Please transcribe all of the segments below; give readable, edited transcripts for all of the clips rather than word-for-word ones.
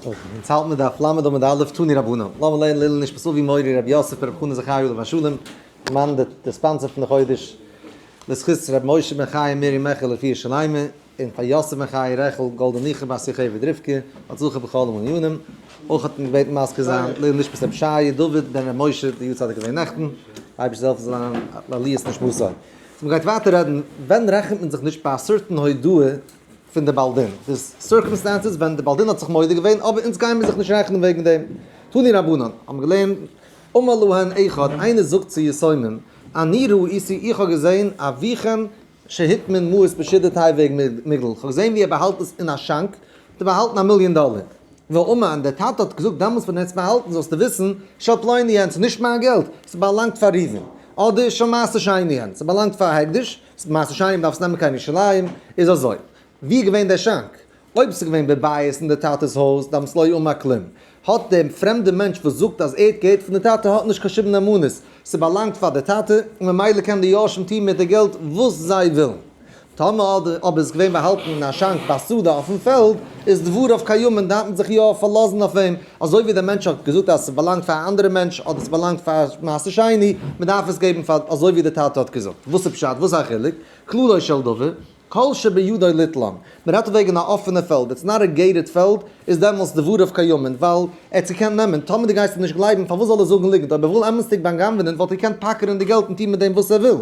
אונז האלט מיר דף ל' עמוד א', תנו רבנן, לאמיר לערנען לעילוי נשמת אבי מורי רבי יוסף ברב חנא זכרי' עליו השלום, מאן די sponsor פון די חודש, לזכות רבי משה בן חיה מרים מעכל רפואה שלימה, און פאר יוסף בן חיה רעכל גאלדע ניחא בת יוכבד רבקה, הצלחה בכל הענינים. אויך האט מען געבעטן מזכיר זיין לעילוי נשמת רבי שייע דוד בן רבי משה, די יארצייט איז געווען נעכטן, אייבערשטער זאל העלפן זאל זיין לעליית נשמתו. so מ'גייט ווייטער רעדן, ווען רעכנט מען זיך נישט ביי א certain הודאה פון די בעל דין, ס'איז circumstances ווען די בעל דין האט זיך מודה געווען, אבער אונז גייען מיר זיך נישט רעכענען וועגן דעם. תנו רבנן, האבן געלערנט, אמר להן אחד, איינער זאגט צו יתומים, אני ראיתי, איך האב געזען, אביכם שהטמין מעות בשידה תיבה ומגדל, איך האב געזען ווי ער באהאלט עס אין א שאנק, האט ער באהאלטן א מיליאן דאלער. ואמר, און דער טאטע האט געזאגט, דעמאלטס ווען ער האט עס באהאלטן זאלסטו וויסן, של פלוני הן, ס'איז נישט מיין געלט, ס'באלאנגט פאר ראובן, אדער של מעשר שני הן, ס'באלאנגט פאר הקדש, מעשר שני מ'דארף עס נעמען קיין ירושלים, איז אזוי, ווי איז געווען דער שאנק? אויב ס'איז געווען בבית אין די טאטע'ס הויז, דאמאלס לא אמר כלום. האט דער פרעמדע מענטש וואס זאגט אז ער האט געהערט פון די טאטע האט נישט קיין שום נאמנות, ס'באלאנגט פאר די טאטע, און ממילא קען די יורשים טון מיט די געלט וואס זיי ווילן. טאמער אבער איז געווען באהאלטן אין א שאנק בשדה אויפן פעלד, איז דבריו קיימין, דארף מען זיך יא פארלאזן אויף אים, אזוי ווי דער מענטש האט געזאגט אז ס'באלאנגט פאר א אנדערע מענטש אדער ס'באלאנגט פאר מעשר שני, מ'דארף עס געבן פאר אזוי ווי דער טאטע האט געזאגט. וואס איז פשט? וואס איז א חילוק? כללו של דבר, כל שבידו ליטלן. מ'רעדט וועגן א אפענע פעלד, it's not a gated פעלד, איז דעמאלס דבריו קיימין, ווייל ער האט עס געקענט נעמען, טאמער דו גייסט אים נישט גלייבן פארוואס זאל ער זאגן ליגנט, אויב ער וויל אמת'דיג בא'גנב'ענען וואלט ער געקענט פאקערען די געלט און טון מיט דעם וואס ער וויל.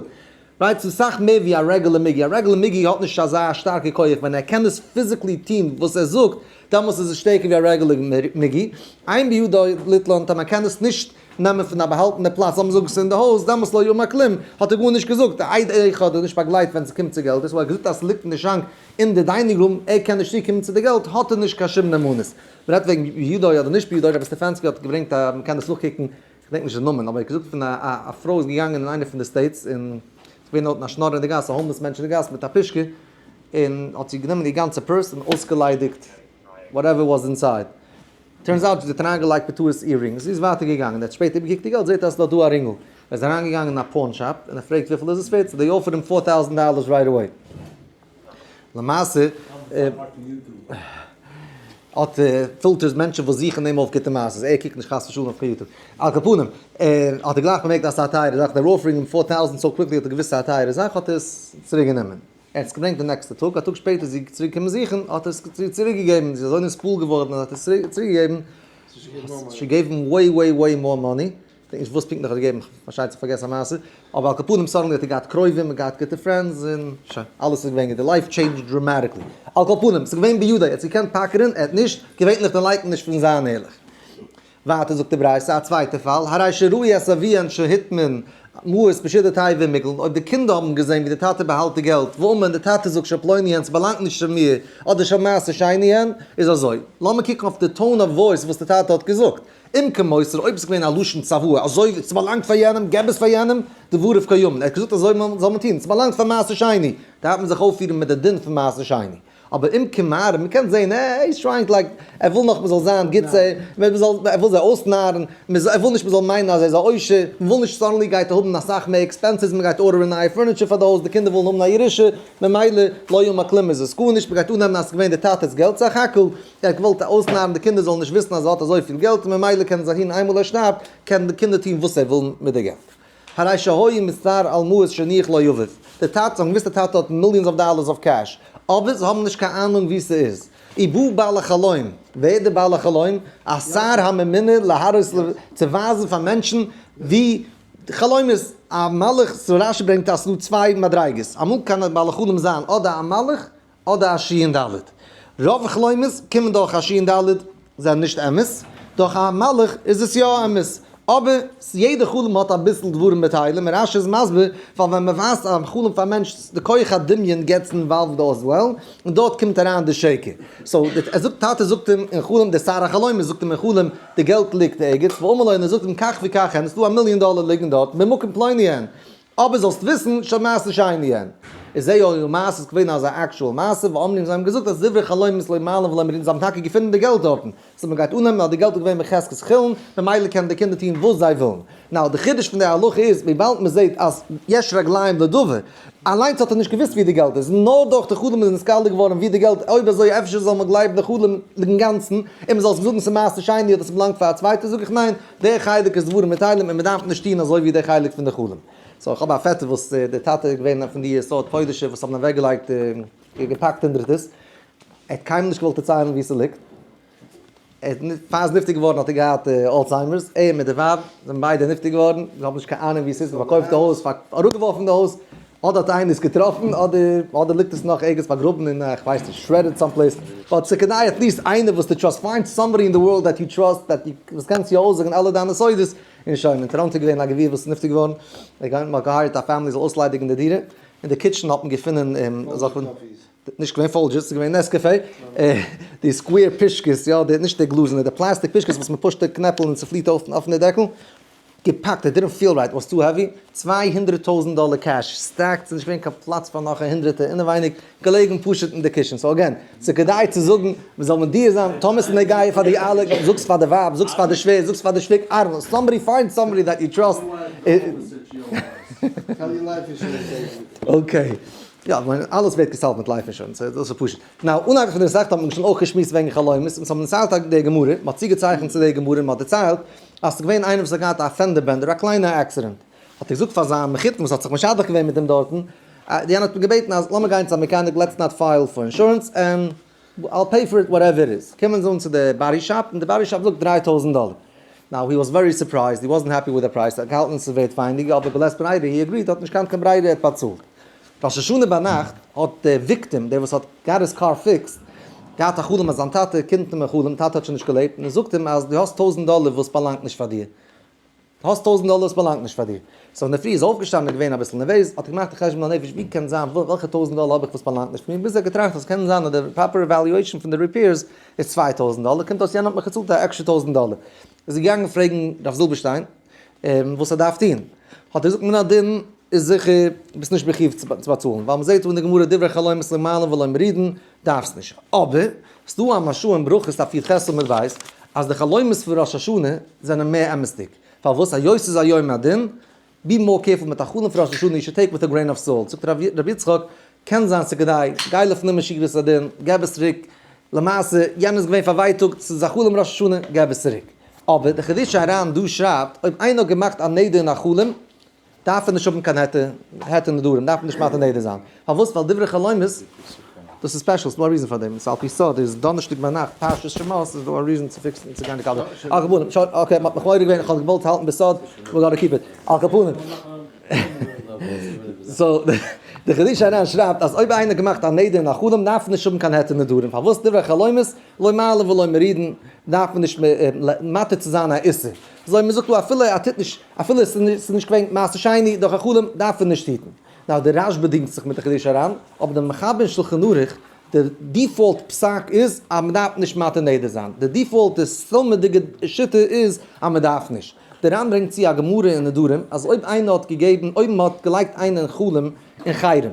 right, ס'איז סאך מער ווי א רעגולער מיגי, א רעגולער מיגי האט נישט אזא שטארקע כח, ווען ער קען עס physically טון וואס ער זאגט, דעמאלס איז עס שטערקער ווי א רעגולער מיגי. אין בידו ליטלן, טאמער ער קען עס נישט נעמען פון א באהאלטענע פלאץ, לאמיר זאגן ס'איז אין די הויז, דעמאלס לא אמר כלום, האט ער גארנישט געזאגט, די עד אחד איז נישט באגלייבט ווען ס'קומט צו געלט, דאס וואס ער האט געזאגט אז ס'ליגט אין די שאנק אין די dining room, ער קען נישט צוקומען צו די געלט, האט ער נישט קיין שום נאמנות. מ'רעדט וועגן בידו אדער נישט בידו, רבי סטעפאנסקי האט געברענגט א, מ'קען דאס נאכקוקן, כ'געדענק נישט די נאמען, אבער ער האט געזאגט פון א א פרוי איז געגאנגען אין איינע פון די states און ס'איז געווען דארטן א שנארער אין די גאס, א homeless מענטש אין די גאס מיט א פושקע, און האט זי גענומען איר גאנצע purse און אויסגעליידיגט whatever was inside. Turns out זי האט אריינגעלייגט בטעות איר רינג, זי איז ווייטער געגאנגען, ער האט שפעטער איבערגעקוקט די געלט זעט ער אז ס'איז דארט דא א רינגל, ער איז אריינגעגאנגען אין א pawn shop און ער פרעגט וויפיל איז עס ווערט, so they offered אים 4000 dollars right away. למעשה האט filters מענטשן וואס זוכן אים אויף גוטע מעשות, ער קוקט נישט חס ושלום אויף קיין YouTube. על כל פנים, האט ער גלייך באמערקט אז ס'איז א טייערע זאך, they're offering אים 4000 so quickly האט ער געוואוסט ס'איז א טייערע זאך האט ער עס צוריק גענומען. ער האט עס געברענגט די נעקסטע טאג, א טאג שפעטער איז זי צוריק געקומען זוכן, האט ער עס צוריק געגעבן, זי איז אזוי נתפעל געווארן אז ער האט עס צוריק געגעבן, she gave him way way way more money, כ'דענק נישט וואס פונקטליך האט געגעבן, פארשטייט זיך פארגעס א מעשה, אבער על כל פנים suddenly האט ער געהאט קרובים און געהאט גוטע friends און שוין, אלעס איז געווען גוט, די life changed dramatically. על כל פנים, ס'איז געווען בידו, ער האט עס געקענט פאקערען, ער האט נישט, געווענליך די לייקן נישט פון זיין ערליך. ווייטער זאגט די ברייתא א צווייטע פאל, הרי שראו את אביהן שהטמין מעות בשידה תיבה ומגדל, אויב די קינדער האבן געזען ווי די טאטע באהאלט די געלט, ואמר און די טאטע זאגט של פלוני הן ס'באלאנגט נישט צו מיר, אדער של מעשר שני הן, איז אזוי, לאמיר קוקן אויף די tone of voice וואס די טאטע האט געזאגט, אם כמוסר, אויב עס איז געווען א לשון צוואה, אזוי ס'באלאנגט פאר יענעם, געב עס פאר יענעם, דבריו קיימין, ער האט געזאגט אזוי זאל מען טון, ס'באלאנגט פאר מעשר שני, דארף מען זיך אויפפירן מיט די דין פון מעשר שני. אבער אם כמראה, מ'קען זעהן, ער איז trying like, ער וויל נאך מ'זאל זיין גוט צו אים, מ'זאל, ער וויל זיי אויסנארן, ער וויל נישט מ'זאל מיינען אז ער איז א עושר, מ'וויל נישט suddenly גייט ער האבן אסאך מער expenses, מ'גייט ארדערן נייע furniture פאר די הויז, די קינדער ווילן האבן א ירושה, ממילא לא אמר כלום איז עס גארנישט, מ'גייט אננעמען אז ס'איז געווען די טאטע'ס געלט סך הכל, ער האט געוואלט אויסנארן די קינדער זאלן נישט וויסן אז ער האט אזויפיל געלט, ממילא קענען זיי טון איינמאל ער שטארבט, קענען די קינדער טון וואס זיי ווילן מיט די געלט. הרי שהיו מצטער על מעות שהניח לו אביו, די טאטע, זיי האבן געוואוסט די טאטע האט millions of dollars of cash, אבער זיי האבן נישט קיין אהנונג וואו ס'איז. ובא בעל החלום, ווער איז דער בעל החלום? השר הממונה להראות צו ווייזן פאר מענטשן ווי חלום איז. א מלאך, so רשי ברענגט אז ס'דא צוויי מדריגות, אמאל קען א בעל החלום זיין אדער א מלאך אדער א שין ד'. רוב חלומות קומען דורך א שין ד' זענען נישט אמת, דורך א מלאך איז עס יא אמת. אבער יעדע חלום האט אביסל דברים בטלים, און רשי איז מסביר, ווייל ווען מען ווייזט א חלום פאר א מענטש, די כח הדמיון gets involved as well, און דארט קומט אריין די שקר. so ער זאגט, טאטע זאגט אים אין חלום, דער שר החלומות זאגט אים אין חלום, די געלט ליגט ערגעץ, ואמר לו, און ער זאגט אים כך וכך הן, עס איז דא א מיליאן דאלער ליגן דארט, במקום פלוני הן. אבער זאלסט וויסן של מעשר שני הן. איז זה היו מעשה איז געווען אזא actual מעשה, ואומרים זיי האבן געזאגט אז דברי חלומות לא מעלין ולא מורידין זיי האבן טאקע געפונען די געלט דארטן, so מען גייט אננעמען אז די געלט איז געווען בחזקת חולין, ממילא קענען די קינדער טון וואס זיי ווילן. Now די חידוש פון די הלכה איז, וויבאלד מען זעט אז יש רגליים לדבר, אליינס האט ער נישט געוואוסט ווי די געלט איז, נאר דורך די חלום איז נתגלה געווארן ווי די געלט, אויב אזוי אפשר זאל מען גלייבן די חלום אינגאנצן, און מען זאל זאגן ס'איז מעשר שני אדער ס'באלאנגט פאר א צווייטער, זאג איך ניין, דער חלק איז דברים בטלים און מען דארף נישט טון אזוי ווי דער חלק פון די חלום. So איך האב א פעטער וואס דער טאטע איז געווען פון די סארט פוילישע וואס האבן אוועקגעלייגט געפאקט הונדרעטערס, ער האט קיינמאל נישט געוואלט דערציילן וואו ס'ליגט, ער איז פאר ער איז נפטר געווארן האט ער געהאט Alzheimer's, ער מיט די ווייב זענען ביידע נפטר געווארן, זיי האבן נישט קיין אהנונג וואו ס'איז, מ'פארקויפט די הויז, אראפגעווארפן די הויז, אדער האט איינער עס געטראפן, אדער אדער ליגט עס נאך ערגעץ באגראבן אין איך ווייס נישט, shredded some place, but ס'כדאי at least איינער וואס דו trust, find somebody in the world that you trust, that you, וואס קענסט יא אויסזאגן אלע דיינע סודות, און שוין, אין טאראנטא איז געווען א גביר וואס איז נפטר געווארן, ער האט געהאט גע hire ט א family זאל אויסליידיגן די דירה, אין די kitchen האט מען געפונען אזעלכע. נישט געווען Folgers, ס'איז געווען Nescafe, די square פישקעס, יא, די, נישט די גלאזערנע, די פלעסטיק פישקעס וואס מ'פושט די קנעפל און ס'פליעט אויף אויף די דעקל, געפאקט, it didn't feel right, was too heavy, 200,000 דאלער cash, stacked, ס'איז נישט געווען קיין פלאץ פאר נאך א הונדרעטער אינעווייניג, געלעגן פשוט אין די kitchen, so again, ס'איז כדאי צו זאגן, מ'זאל מודיע זיין, טאמער ס'איז נוגע פאר די אלע, זאגסט פאר די ווייב, זאגסט פאר די שווער, זאגסט פאר די שוויגער, I don't know, somebody find somebody that you trust. Okay. יא, כ'מיין אלעס ווערט געסאלווט מיט life insurance, דאס איז פשוט. Now, אנהייב פון די מסכתא האט מען שוין אויך געשמועסט וועגן חלומות, אונז האבן דערציילט די גמרא, מען האט צוגעצייכנט צו די גמרא און מען האט דערציילט אז ס'איז געווען איינער וואס האט געהאט א fender bender, א קליינע accident, האט ער געזאגט פאר זיין מחותן וואס האט זיך משדך געווען מיט אים דארטן, יענער האט אים געבעטן אז לאמיר גיין צו א mechanic, let's not file for insurance and I'll pay for it whatever it is. קומען זיי אן צו די body shop און די body shop זאגט 3000 דאלער. Now he was very surprised, he wasn't happy with the price, ער האט געהאלטן ס'איז ווערט ווייניגער, אבער בלית ברירה he agreed, האט נישט געהאט קיין ברירה ער האט באצאלט. ראש השנה ביינאכט האט דער victim, דער וואס האט געהאט his car fixed, געהאט א חלום אז זיין טאטע קומט אים אין חלום, טאטע האט שוין נישט געלעבט, און ער זאגט אים אז דו האסט 1000 דאלער וואס באלאנגט נישט פאר דיר. דו האסט 1000 דאלער וואס באלאנגט נישט פאר דיר. So אינדערפרי איז אויפגעשטאנען און געווען אביסל נערוועז, האט ער געמאכט א חשבון הנפש ווי קען זיין, וועלכע 1000 דאלער האב איך וואס באלאנגט נישט פאר מיר, ביז ער האט געטראכט אז קען זיין אז די proper evaluation פון די repairs איז 2000 דאלער, קומט אויס יענער האט מיך געצאלט א עקסטרע 1000 דאלער. איז ער געגאנגען פרעגן רב זילבערשטיין וואס ער דארף טון. האט ער געזאגט מן הדין איז זיכער ביסט נישט מחיוב צו באצאלן, ווייל מ'זעט אן די גמרא דברי חלומות לא מעלין ולא מורידין, דארפסט נישט. אבער, ס'דא א מהרש"א אין ברכות דף י"ח עמוד ב', אז די חלומות פון ראש השנה זענען מער אמת'דיג. פארוואס? היות ס'איז א יום הדין, be more careful מיט א חלום פון ראש השנה, you should take with a grain of salt. זאגט רבי יצחק, קען זיין ס'כדאי, גיי לפנים משורת הדין, געב עס צוריק, למעשה, יענער איז געווען פארווייטאגט, ס'איז א חלום ראש השנה, געב עס צוריק. אבער די חידושי הרי"ם דא שרייבט, אויב איינער האט געמאכט א נדר אין א חלום, דארף ער נישט האבן קיין היתר, היתר נדרים, דארף מען נישט מתיר נדר זיין. פארוואס? ווייל דברי חלומות, דאס איז special, ס'דא א reason פאר דעם, ס'איז על פי סוד, איז דאנערשטאג ביינאכט, פרשת שמות, איז דא א reason צו פיקסן, צו גיין די קאלענדער. על כל פנים, שוין, okay, מ'האט מיך מעורר געווען, איך האב געוואלט האלטן בסוד, we gotta keep it. על כל פנים. So, די חידושי הרי"ם שרייבט אז אויב איינער האט געמאכט א נדר אין א חלום דארף מען נישט האבן קיין היתר נדרים, פארוואס דברי חלומות, לא מעלין ולא מורידין, דארף מען נישט מתיר צו זיין א איסור. אזוי מען זאגט דא אפילו ער טוט נישט, אפילו עס איז נישט געווען מעשר שני דורך א חלום, דארף ער נישט היטן. Now דער רשב"א דינגט זיך מיט די חידושי הרי"ם, אבער דער מחבר אין שלחן ערוך, דער default פסק איז אז מען דארף נישט מתיר נדר זיין. די default די סתמ'דיגע שיטה איז אז מען דארף נישט. דער ר"ן ברענגט צו א גמרא אין נדרים אז אויב איינער האט געגעבן, אויב מען האט געלייגט איינער אין חלום אין חרם,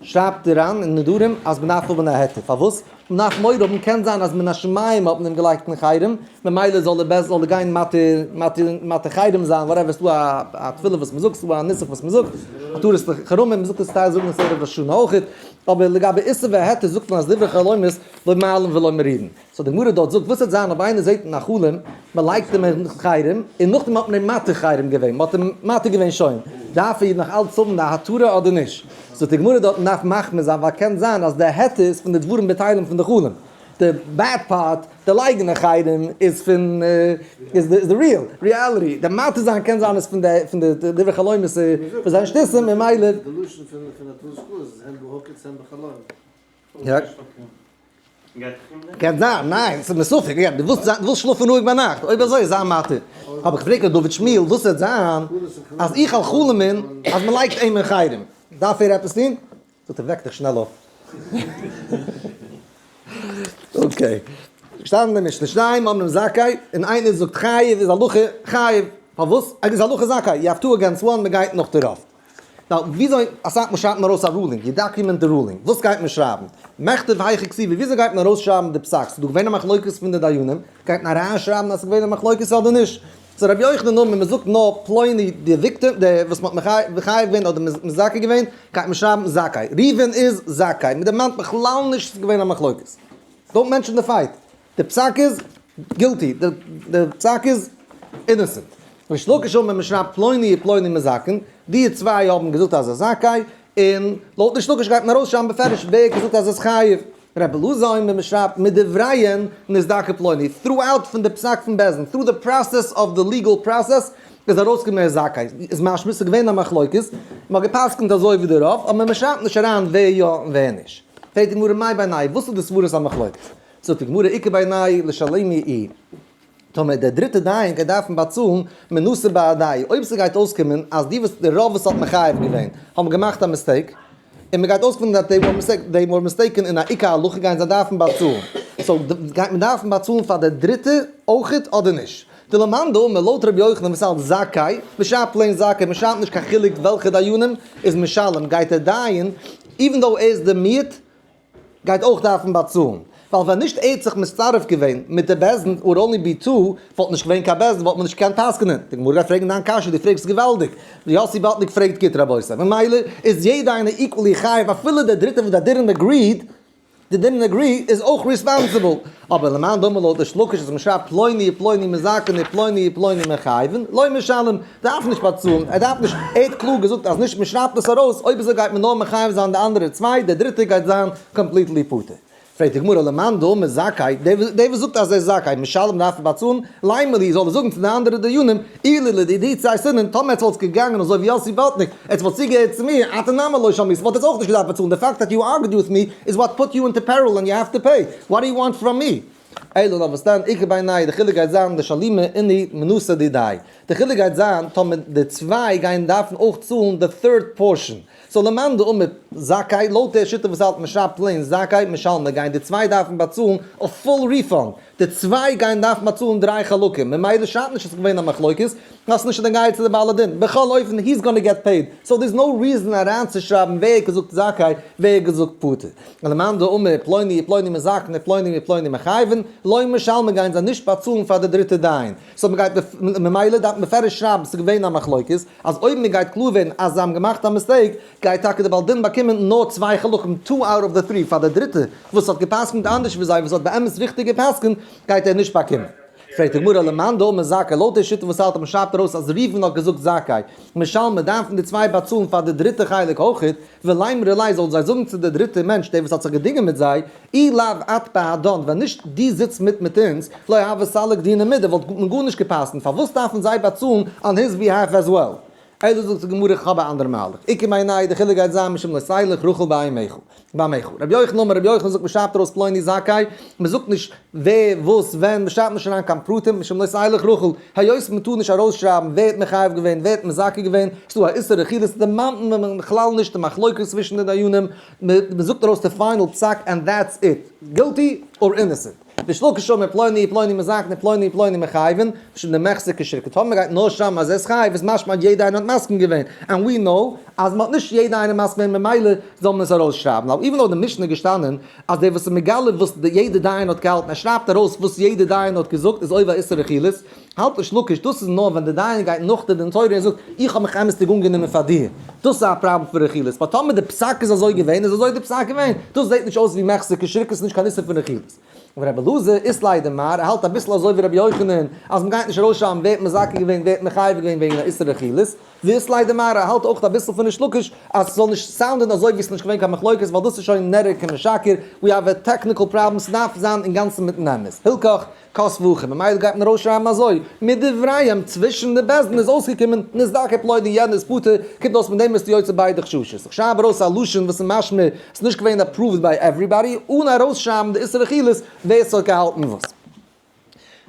שרייבט דער ר"ן אין נדרים אז מען דארף האבן א היתר, פארוואס? מען דארף מורא האבן, קען זיין אז מן השמים האט מען אים געלייגט אין חרם, ממילא זאל ער בעסער זאל ער גיין מתיר מתיר מתיר חרם זיין, whatever, ס'דא א א תפילה וואס מען זאגט, ס'דא א נוסח וואס מען זאגט, התרת חרמים, מען זאגט עס טייל זאגן עס ערב ראש השנה אויכעט, אבער לגבי איסור והיתר זאגט מען אז דברי חלומות לא מעלין ולא מורידין. So די גמרא דארט זאגט וואס וועט זיין אויב איינער זעט אין א חלום מען לייגט אים אין חרם און נאכדעם האט מען אים מתיר חרם געווען, מען האט אים מתיר געווען שוין, דארף ער נאך אלץ האבן די התרה אדער נישט? זאגט די גמרא דארט מען דארף מחמיר זיין ווייל קען זיין אז די היתר איז פון די דברים בטלים פון די חלום, די bad part, די לייגן אין חרם איז פון איז די real reality, די מתיר זיין קען זיין איז פון די פון די דברי חלומות פון זיין שטותים ממילא. די לשון פון התרת חלום איז הן בהקיץ הן בחלום. יא. קען זיין, ניין, ס'איז מסופק, יא, דו ווילסט זיין, דו ווילסט שלאפן רואיג ביינאכט, אויב אזוי זיי מתיר. האב איך געפרעגט ר' דוד שמואל, וואס וועט זיין אז איך וועל חלומ'ען אז מען לייגט אים אין חרם, דארף ער עפעס טון? זאגט ער, וועק דיך שנעל אויף. Okay. געשטאנען אין משנה שתיים אומרים זכאי, און איינער זאגט חייב איז הלכה חייב, פארוואס? איז הלכה זכאי, you have two against one, מען גייט נאך דערויף. Now, וויאזוי, אסאך מאל שרייבט מען ארויס א ruling, you document די ruling, וואס גייט מען שרייבן? מכתב היכא כתיבי, וויאזוי גייט מען ארויסשרייבן די פסק? ס'איז דא געווען א מחלוקת פון די דיינים, גייט מען אריינשרייבן אז ס'איז געווען א מחלוקת אדער נישט? So רבי יוחנן אמר, מען זאגט נאר פלוני די victim, די וואס מ'האט מחייב געווען אדער מזכה געווען, גייט מען שרייבן זכאי. ראובן איז זכאי, מען דערמאנט בכלל נישט ס'איז געווען א מחלוקת. Don't mention the fight. די פסק איז guilty, די פסק איז innocent. ריש לקיש אמר מען שרייבט פלוני ופלוני מזכין, די צוויי האבן געזאגט אז ער איז זכאי, און לויט ריש לקיש גייט מען ארויסשרייבן בפירוש ווער האט געזאגט אז ער איז חייב. רבי אלעזר אומר מען שרייבט מדבריהן נזדכה פלוני, throughout פון די פסק פון בית דין, through די process of די legal process איז ארויסגעקומען ער איז זכאי, איז משמע ס'איז געווען א מחלוקת, מען האט גע'פסק'נט אזוי ווי די רוב, אבער מען שרייבט נישט אריין ווער יא און ווער נישט. פרעגט די גמרא מאי בינייהו, וואס איז די סברת המחלוקת? זאגט די גמרא איכא בינייהו לשלומי אי. טאמער דער דריטער דיין גייט דארפן באצאלן מנוסה בהדייהו, אויב ס'גייט אויסקומען אז די וואס די רוב וואס האט מחייב געווען האבן געמאכט א mistake, און מ'גייט אויסקומען that they were mistaken אין א עיקר הלכה גייען זיי דארפן באצאלן, so גייט מען דארפן באצאלן פאר די דריטע אויכעט אדער נישט? דלמאן דאמר לויט רבי יוחנן וואס האלט זכאי, מ'שרייבט plain זכאי, מ'שרייבט נישט קיין חילוק וועלכע דיינים איז משלם, גייט דער דיין, even though ער איז די מיעוט, גייט אויך דארפן באצאלן, ווייל ווען נישט ער האט זיך מצטרף געווען מיט די בית דין would only be two, וואלט נישט געווען קיין בית דין וואלט מען נישט געקענט פסק'נען. די גמרא גייט פרעגן דיין קשיא, דו פרעגסט געוואלדיג. יאסי באטניק פרעגט גוט רבותי. ממילא איז יעדע איינער equally חייב אפילו דער דריטער וואס they didn't agreed, they didn't agree איז אויך responsible. אבער למאן דאמר לויט ריש לקיש אז מען שרייבט פלוני ופלוני מזכין ופלוני ופלוני מחייבין, לא משלם, דארף נישט באצאלן, ער דארף נישט, ער האט קלאר געזאגט אז נישט מען שרייבט עס ארויס, אויב אזוי גייט מען נאר מחייב זיין די אנדערע צוויי, דער דריטער גייט זיין completely פטור. פרעגט די גמרא למאן דאמר זכאי, דער וואס זאגט אז ער איז זכאי, משלם דארף ער באצאלן, לימא ליה זאל ער זאגן צו די אנדערע דיינים, אי לדידי צייתינן, טאמער עטס וואלטס געגאנגען אזוי ווי יאסי באטניק, עטס וואלטס צוגעהערט צו מיר, אתון נמי לא שלמית, וואלט עטס אויך נישט געדארפט באצאלן, די פאקט that you argued with me is what put you into peril and you have to pay, what do you want from me? אלא נאר וואס דען, איכא בינייהו, די חילוק גייט זיין דשלימי אינהו מנתא דידייהו, די חילוק גייט זיין טאמער די צוויי גייען דארפן אויך צאלן די third portion, so למאן דאמר זכאי, לויט די שיטה וואס האלט מען שרייבט plain זכאי משלמי גייען די צוויי דארפן באצאלן א full refund, די צוויי גייען דארפן באצאלן דריי חלקים, ממילא שרייבט נישט אז ס'איז געווען א מחלוקת, האסט נישט די גיי צו די בעלי דין, בכל אופן he's gonna get paid, so there's no reason אריינצושרייבן ווער האט געזאגט זכאי ווער האט געזאגט פטור. ולמאן דאמר פלוני ופלוני מזכין ופלוני ופלוני מחייבין, לא משלמי גייען זיי נישט באצאלן פאר די דריטע דיין. So מ'גייט ממילא דארף מען בפירוש שרייבן ס'איז געווען א מחלוקת, אז אויב מ'גייט קלאר ווערן אז זיי האבן געמאכט א mistake, גייט טאקע די בעל דין באקומען נאר צוויי חלקים, two out of the three, פאר די דריטע וואס האט גע'פסק'נט אנדערש ווי זיי וואס האט באמת ריכטיג גע'פסק'נט, גייט ער נישט באקומען. פרעגט די גמרא למאן דאמר זכאי, לויט די שיטה וואס האלט אז מ'שרייבט ארויס אז ראובן האט געזאגט זכאי, משלמי דארפן די צוויי באצאלן פאר די דריטע חלק אויכעט, ולימרו ליה זאלן זיי זאגן צו די דריטע מענטש דער וואס האט זיך געדינגען מיט זיי, אי לאו את בהדן, ווען נישט דו זיצט מיט מיט אונז, לא הוה סליק דינא מידי, וואלט מען גארנישט גע'פסק'נט, פארוואס דארפן זיי באצאלן on his behalf as well? אלא זאגט די גמרא איך האב א אנדערע מהלך, איכא בינייהו די חילוק גייט זיין משום לא תלך רכיל בעמך, בעמך. רבי יוחנן אמר רבי יוחנן זאגט מען שרייבט ארויס פלוני זכאי, מען זאגט נישט ווער וואס ווען, מען שרייבט נישט אריין קיין פרטים, משום לא תלך רכיל, היות מען טאר נישט ארויסשרייבן ווער האט מחייב געווען ווער האט מזכה געווען, ס'איז דא א איסור רכילות, דערמאנט מען בכלל נישט די מחלוקת צווישן די דיינים, מען זאגט ארויס די final פסק and that's it, guilty or innocent. ריש לקיש אמר פלוני פלוני מזכין פלוני פלוני מחייבין, משום דמיחזי כשורקא, טאמער מען גייט נאר שרייבן אז ער איז חייב איז משמע אז יעדער איינער האט מסכים געווען, and we know אז מען האט נישט יעדער איינער מסכים געווען ממילא זאל מען עס ארויסשרייבן, ווייל even though די משנה איז געשטאנען אז דער וואס איז מגלה וואס יעדער דיין האט געהאלטן ער שרייבט ארויס וואס יעדער דיין האט געזאגט איז עובר איסור רכילות, האלט ריש לקיש דאס איז נאר ווען די דיין גייט נאך די דין תורה און זאגט איך האב מיך אמת'דיג אנגענומען פאר דיר, דאס איז א פראבלעם פון רכילות, but טאמער די פסק איז אזוי געווען איז אזוי די פסק געווען, דאס זעט נישט אויס ווי מיחזי כשורקא ס'איז נישט קיין איסור פון רכילות. און רבי אלעזר אית ליה דמר, ער האלט אביסל אזוי ווי רבי יוחנן אז מ'גייט נישט ארויסשרייבן ווער האט מזכה געווען ווער האט מחייב געווען וועגן א איסור רכילות, ואית ליה דמר, ער האלט אויך אביסל פון ריש לקיש אז ס'זאל נישט sound ען אזוי ווי ס'נישט געווען קיין מחלוקת ווייל דאס איז שוין נראה כמשקר, we have a technical problem ס'דארף זיין אינגאנצן מיטן אמת. הילכך, כתבי הכי, ממילא גייט מען ארויסשרייבן אזוי, מדבריהם צווישן די בית דין איז אויסגעקומען נזדכה פלוני יענער איז פטור, קומט אויס מיט דעם ביסטו יוצא ביידע חששות. איך שרייב ארויס א לשון וואס איז משמע ס'איז נישט געווען approved by everybody, אן ארויסשרייבן די איסור רכילות ווער ס'האט געהאלטן וואס.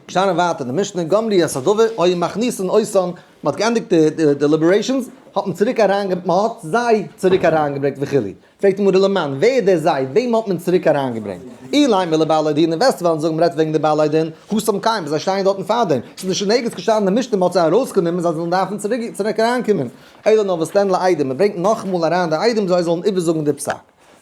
געשטאנען ווייטער אין די משנה, גמרו את הדבר, היו מכניסין אותן, מ'האט געענדיגט די deliberations, האט מען צוריק אריינגעברענגט, מען האט זיי צוריק אריינגעברענגט וכו'. פרעגט די גמרא למאן, ווער איז דער זיי, וועם האט מען צוריק אריינגעברענגט? אילימא לבעלי דין, וועסטו וועלן זאגן מען רעדט וועגן די בעלי דין, התם קיימי, זיי שטייען דארטן פארדעם, ס'איז נישט אין ערגעץ געשטאנען אין משנה מען האט זיי ארויסגענומען זיי זאלן דארפן צוריק אריינקומען, אלא נאר וואס דען לעדים, מען ברענגט נאכאמאל אריין די עדים זיי זאלן איבערזאגן די פסק.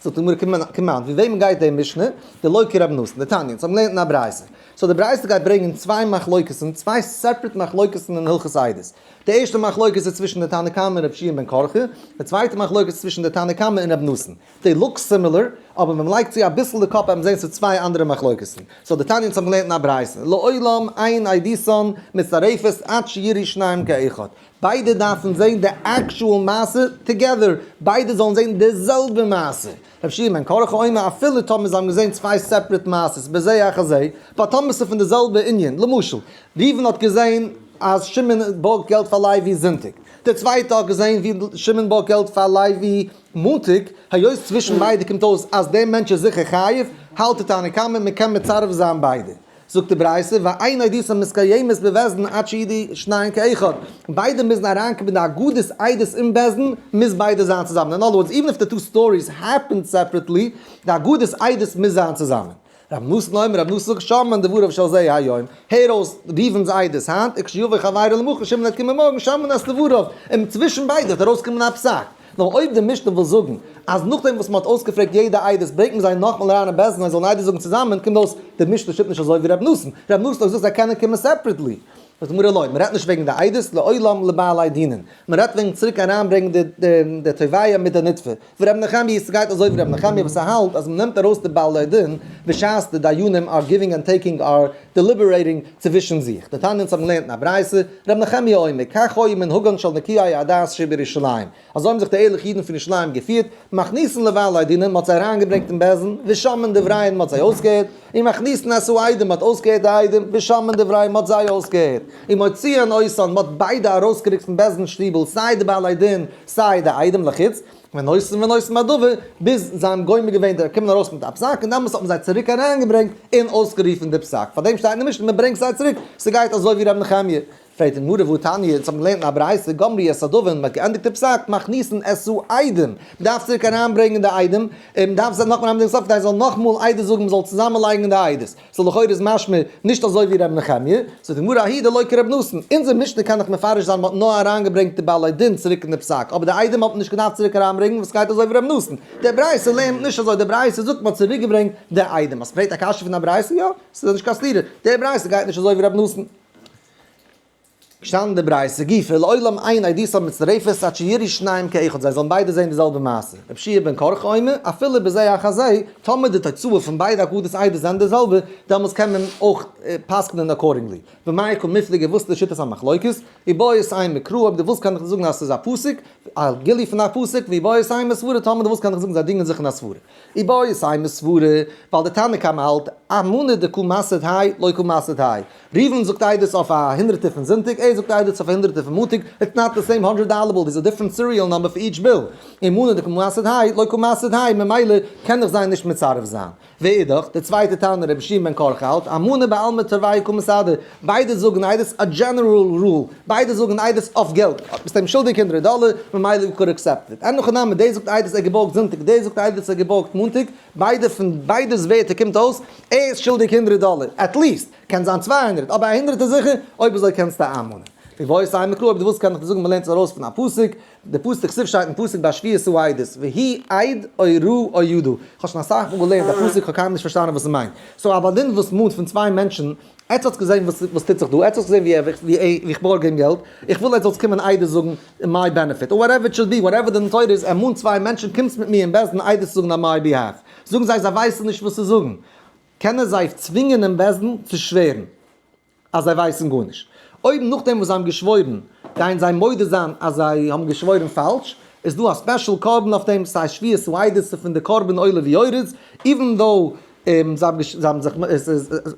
זאגט די גמרא כמאן, ווי וועמען גייט די משנה? דלא כרבי נתן, דתניא, אונז האבן געלערנט אין א ברייתא. so די ברייתא גייט ברענגען צוויי מחלוקת'ן, צוויי separate מחלוקת'ן אין הלכות עדות. די ערשטע מחלוקת איז צווישן די תנא קמא און רבי יהושע בן קרחה, די צווייטע מחלוקת איז צווישן די תנא קמא און רבי נתן. they look similar, אבער ווען מ'לייגט צו אביסל די קאפ וועט מען זען ס'איז צוויי אנדערע מחלוקת'ן. so דתניא אונז האבן געלערנט אין א ברייתא, לעולם אין עדותן מצטרפת עד שיראו שניהם כאחד. ביידע דארפן זען די actual מעשה together, ביידע זאלן זען די זעלבע מעשה. רבי יהושע בן קרחה אומר אפילו טאמער זיי האבן געזען צוויי separate מעשות בזה אחר זה, but טאמער ס'איז פון די זעלבע ענין, למשל, ראובן האט געזען אז שמעון בארגט געלט פאר לוי זונטאג, דער צווייטער האט געזען ווי שמעון בארגט געלט פאר לוי מאנטאג, היות צווישן ביידע קומט אויס אז דער מענטש איז זיכער חייב, האלט די תנא קמא מען קען מצרף זיין ביידע. זאגט די ברייתא, ואין עדותן מתקיימת בבית דין עד שיראו שניהם כאחד, ביידע מוזן אריינקומען די הגדת עדות אין בית דין מוז ביידע זיין צוזאמען, in other words even if the two stories happened separately, די הגדת עדות מוז זיין צוזאמען. רב נתן אומר, רב נתן זאגט שומעין דבריו של זה היום, הער אויס ראובן'ס עדות היינט, וכשיבוא חברו למחר, שמעון וועט קומען מארגן, שומעין את דבריו, און צווישן ביידע וועט ארויסקומען א פסק. נאר אויב די משנה וויל זאגן אז נאכדעם וואס מען האט אויסגעפרעגט יעדע עדות ברענגט מען זיי נאכמאל אריין אין בית דין זיי זאלן עדות זאגן צוזאמען קומט אויס די משנה שטימט נישט אזוי ווי ר' נתן, ר' נתן האט געזאגט זיי קענען קומען separately. זאגט די גמרא לא, מען רעדט נישט וועגן די עדות לעולם לבעלי דינין, מען רעדט וועגן צוריק אריינברענגן די תובע מיט די נתבע, ור' נחמיה ס'גייט אזוי ווי ר' נחמיה וואס ער האלט אז מען נעמט ארויס די בעלי דין בשעת די דיינים are giving and taking are deliberating צווישן זיך. דתניא אונז האבן געלערנט אין א ברייתא, ר' נחמיה אומר, כך היה מנהגן של נקיי הדעת שבירושלים, אזוי האבן זיך די ערליכע אידן פון ירושלים געפירט, מכניסין לבעלי דינין, מ'האט זיי אריינגעברענגט אין בית דין, ושומעין דבריהן, מ'האט זיי אויסגעהערט, און מכניסין את העדים, מ'האט אויסגעהערט די עדים, ושומעין דבריהן, מ'האט זיי אויסגעהערט, און מוציאין אותן, מ'האט ביידע ארויסגערוקט פון בית דין שטיבל, סיי די בעלי דין, סיי די עדים לחוץ, ונושאים ונותנים בדבר, ביז זיי האבן גומר געווען די קומען ארויס מיט א פסק, און דעמאלטס האט מען זיי צוריק אריינגעברענגט און אויסגערופן די פסק. פארדעם שטייט אין די משנה מען ברענגט זיי צוריק, ס'גייט אזוי ווי ר' נחמיה. פרעגט די גמרא והתניא, אונז האבן געלערנט אין א ברייתא, גמרו את הדבר, מען האט געענדיגט די פסק, מכניסין את העדים, מען דארף צוריק אריינברענגען די עדים, און מען דארף זיי נאכאמאל אריינברענגען סוף כדי זיי זאלן נאכאמאל עדות זאגן, מען זאל צוזאמען לייגן די עדות. so לכאורה איז משמע נישט אזוי ווי ר' נחמיה, זאגט די גמרא ההיא דלא כר' נתן, אונזער משנה קען דאך מפרש זיין מ'האט נאר אריינגעברענגט די בעלי דין צוריק אין די פסק, אבער די עדים האט מען נישט געדארפט צוריק אריינברענגן וואס גייט אזוי ווי ר' נתן, די ברייתא לערנט נישט אזוי, די ברייתא זאגט מ'האט צוריקגעברענגט די עדים, אז מ'פרעגט א קשיא פון א ברייתא, יא, ס'איז נישט קיין סתירה, די ברייתא גייט נישט אזוי ווי ר' נתן. געשטאנען די ברייתא גופא לעולם אין עדותן מצטרפת עד שיראו שניהם כאחד זיי זאלן ביידע זעהן די זעלבע מעשה, רבי יהושע בן קרחה אומר אפילו בזה אחר זה, טאמער די תוצאה פון ביידע הגדות עדות זענען די זעלבע, דעמאלטס קען מען אויך פסק'נען accordingly. במאי קא מיפלגי וואס איז די שיטת המחלוקת? איבעית אימא קרא אויב דו ווילסט קען איך דיר זאגן אז ס'איז א פסוק, א גילוי פון א פסוק, ואיבעית אימא סברא טאמער דו ווילסט קען איך זאגן זיי דינגען זיך אין א סברא. איבעית אימא סברא, ווייל די תנא קמא האלט, אמנה דקא מסהיד האי לא קא מסהיד האי. ראובן זאגט עדות אויף א הונדרעטער פון זונטאג, ער זאגט עדות אויף א הונדרעטער פון מאנטאג, it's not the same hundred dollar bill, there's a different serial number for each bill. אמנה דקא מסהיד האי לא קא מסהיד האי, ממילא קען איך זיי נישט מצרף זיין. ואידך, די צווייטע תנא רבי שמעון בן קרחה האלט, אמנה בעלמא תרוייהו קא מסהדי, ביידע זאגן עדות א general rule, ביידע זאגן עדות אויף געלט, ביסט אים שולדיג הונדרעט דאלער, ממילא you could accept it. אין הכי נמי, דער זאגט עדות ער געבארגט זונטאג, דער זאגט עדות ער געבארגט מאנטאג, ביידע פון ביידע'ס ווערטער קומט אויס, ער איז שולדיג הונדרעט דאלער, at least, קען זיין 200, אבער א הונדרעט איז זיכער, אויב אזוי קענסטו איינמאנען. ואיבעית אימא קרא, אויב דו ווילסט קען איך דיר זאגן מ'לערנט עס ארויס פון א פסוק, די פסוק כתיב שטייט אין פסוק ביי שבועת העדות, והוא עד או ראה או ידע, כ'האב שוין אסאך מאל געלערנט א פסוק כ'האב קיינמאל נישט פארשטאנען וואס ס'מיינט, so א בעל דין וואס מאנט פון צוויי מענטשן, עטס האטס געזען וואס וואס טוט זיך דא, עטס האטס געזען ווי ווי איך בארג אים געלט, איך וויל עטס זאלטס קומען עדות זאגן אין my benefit, or whatever it should be, whatever די תורה איז, ער מאנט צוויי מענטשן קומטס מיט מיר אין בית דין עדות זאגן on my behalf, זאגן זיי זיי ווייסן נישט וואס צו זאגן, קען ער זיי צווינגען אין בית דין צו שווערן אז זיי ווייסן גארנישט. אויב נאכדעם וואס זיי האבן געשוואוירן גייען זיי מודה זיין אז זיי האבן געשוואוירן פאלש, איז דא א special קרבן אויף דעם, ס'הייסט שבועת העדות פון די קרבן עולה ויורד, even though זיי האבן זיך,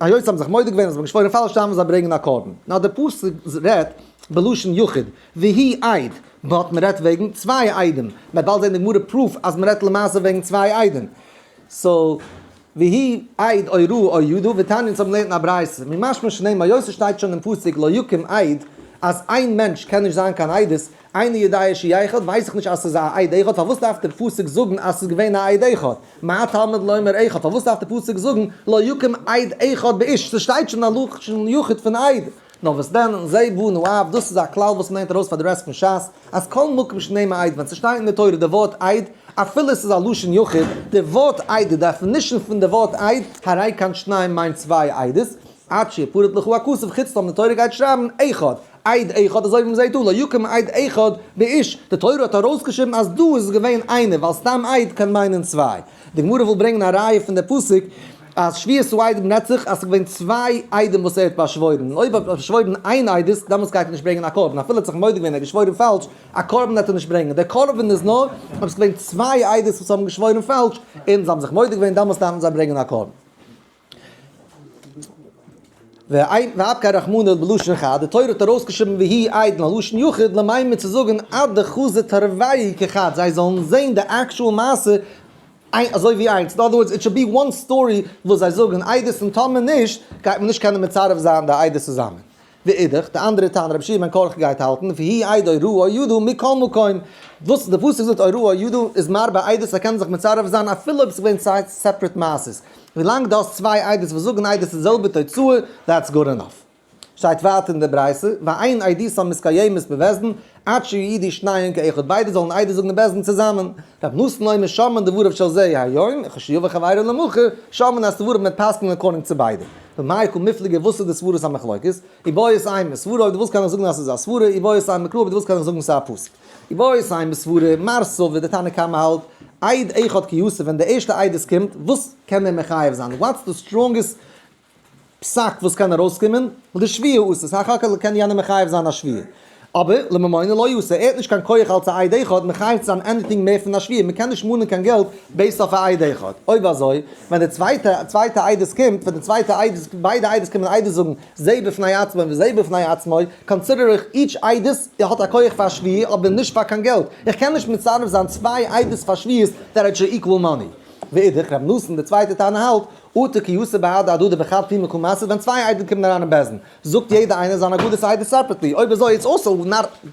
היות זיי האבן זיך מודה געווען אז זיי האבן געשוואוירן פאלש דארפן זיי ברענגען א קרבן. נאר דער פסוק רעדט בלשון יחיד, והוא עד, but מ'רעדט וועגן צוויי עדים, מ'וועט באלד זען די גמרא proof אז מ'רעדט למעשה וועגן צוויי עדים. so והוא עד או ראה או ידע, ותניא אונז האבן געלערנט אין א ברייתא, ממשמע שנאמר היות עס שטייט שוין אין פסוק לא יקום עד. אז איין מענטש קען נישט זיין קיין עדות, איני יודע שהוא אחד, ווייס איך נישט אז ס'איז א עד אחד, פארוואס דארף דער פסוק זאגן אז ס'איז געווען א עד אחד? מה תלמוד לומר אחד? פארוואס דארף דער פסוק זאגן לא יקום עד אחד באיש? ס'שטייט שוין א לשון יחיד פון עד. נאר וואס דען, זה בנה אב, דאס איז א כלל וואס מ'לערנט ארויס פאר די rest פון שס, אז כל מקום שנאמר עד, ווען ס'שטייט אין די תורה די ווארט עד, אפילו עס איז א לשון יחיד, די ווארט עד, די definition פון די ווארט עד, הרי כאן שניים מיינט צוויי עדות, עד שיפרט לך הכתוב, חוץ טאמער די תורה גייט שרייבן אחד, עד אחד אזוי ווי מ'זעט דא, לא יקום עד אחד באיש, די תורה האט ארויסגעשריבן אז דא איז געווען איינער, ווייל סתם עד קען מיינען צוויי. די גמרא וויל ברענגען א ראיה פון די פסוק אז שבועת העדים רעדט זיך אז ס'איז געווען צוויי עדים וואס ער האט באשוואוירן, און אויב האט ער באשוואוירן איין עדות דעמאלטס גייט ער נישט ברענגען א קרבן, אפילו ער האט זיך מודה געווען ער האט געשוואוירן פאלש, א קרבן וועט ער נישט ברענגען, דער קרבן איז נאר אויב ס'איז געווען צוויי עדות וואס האבן געשוואוירן פאלש און זיי האבן זיך מודה געווען דעמאלטס דארפן זיי ברענגען א קרבן. ואפקיה רחמנא בלשון חד, די תורה האט ארויסגעשריבן והוא עד אין א לשון יחיד למימר צו זאגן עד דחזו תרוייהו כחד, זיי זאלן זען די actual מעשה אזוי ווי איינס, in other words it should be one story וואס זיי זאגן עדות און טאמער נישט גייט מען נישט קענען מצרף זיין די עדות צוזאמען. ואידך, די אנדערע טענה רבי יהושע בן קרחה גייט האלטן, והוא עד או ראה או ידע מכל מקום, וואס די פסוק זאגט או ראה או ידע איז מרבה עדות זיי קענען זיך מצרף זיין אפילו אויב עס איז געווען צוויי separate מעשות, ווילאנג דו האסט צוויי עדות וואס זאגן עדות די זעלבע תוצאה, that's good enough. שטייט ווייטער אין די ברייתא, ואין עדותן מתקיימת בבית דין, עד שיעידו שניהם כאחד, ביידע זאלן עדות זאגן אין בית דין צוזאמען. רב נתן אומר שומעין דבריו של זה היום, לכשיבא חברו למחר, שומעין את דבריו מ'וועט פסק'נען according צו ביידע. במאי קא מיפלגי וואס איז די סברת המחלוקת? איבעית אימא סברא אויב דו ווילסט קען איך זאגן אז ס'איז א סברה, איבעית אימא מקרא אויב דו ווילסט קען איך זאגן ס'איז א פסוק. איבעית אימא סברא, מר סבר, די תנא קמא האלט, עד אחד כי אתא ווען די ערשטע עדות קומט, וואס קען ער מחייב זיין? what's the strongest פסק וואס קען ארויסקומען? לשבועה אתא, סך הכל קען יענער מחייב זיין א שבועה. אבער לממונא לא אתא, ער האט נישט קיין כח אלס א עד אחד מחייב צו זיין anything מער פון א שבועה, מען קען נישט מאנען קיין געלט based אויף א עד אחד. אויב אזוי, ווען די צווייטע צווייטע עדות קומט, ווען די צווייטע עדות, ביידע עדות קומען עדות זאגן זה בפני עצמו וזה בפני עצמו, consider איך each עדות האט א כח פאר שבועה אבער נישט פאר קיין געלט. איך קען נישט מצרף זיין צוויי עדות פאר שבועות that are equal money. ואידך, רב נתן, די צווייטע טענה האלט, אטו כי אתו בהדי הדדי בחד פומיה קא מסהיד, ווען צוויי עדים קומען אריין אין בית דין, זאגט יעדע איינער זיין הגדת עדות separately, אויב אזוי it's also not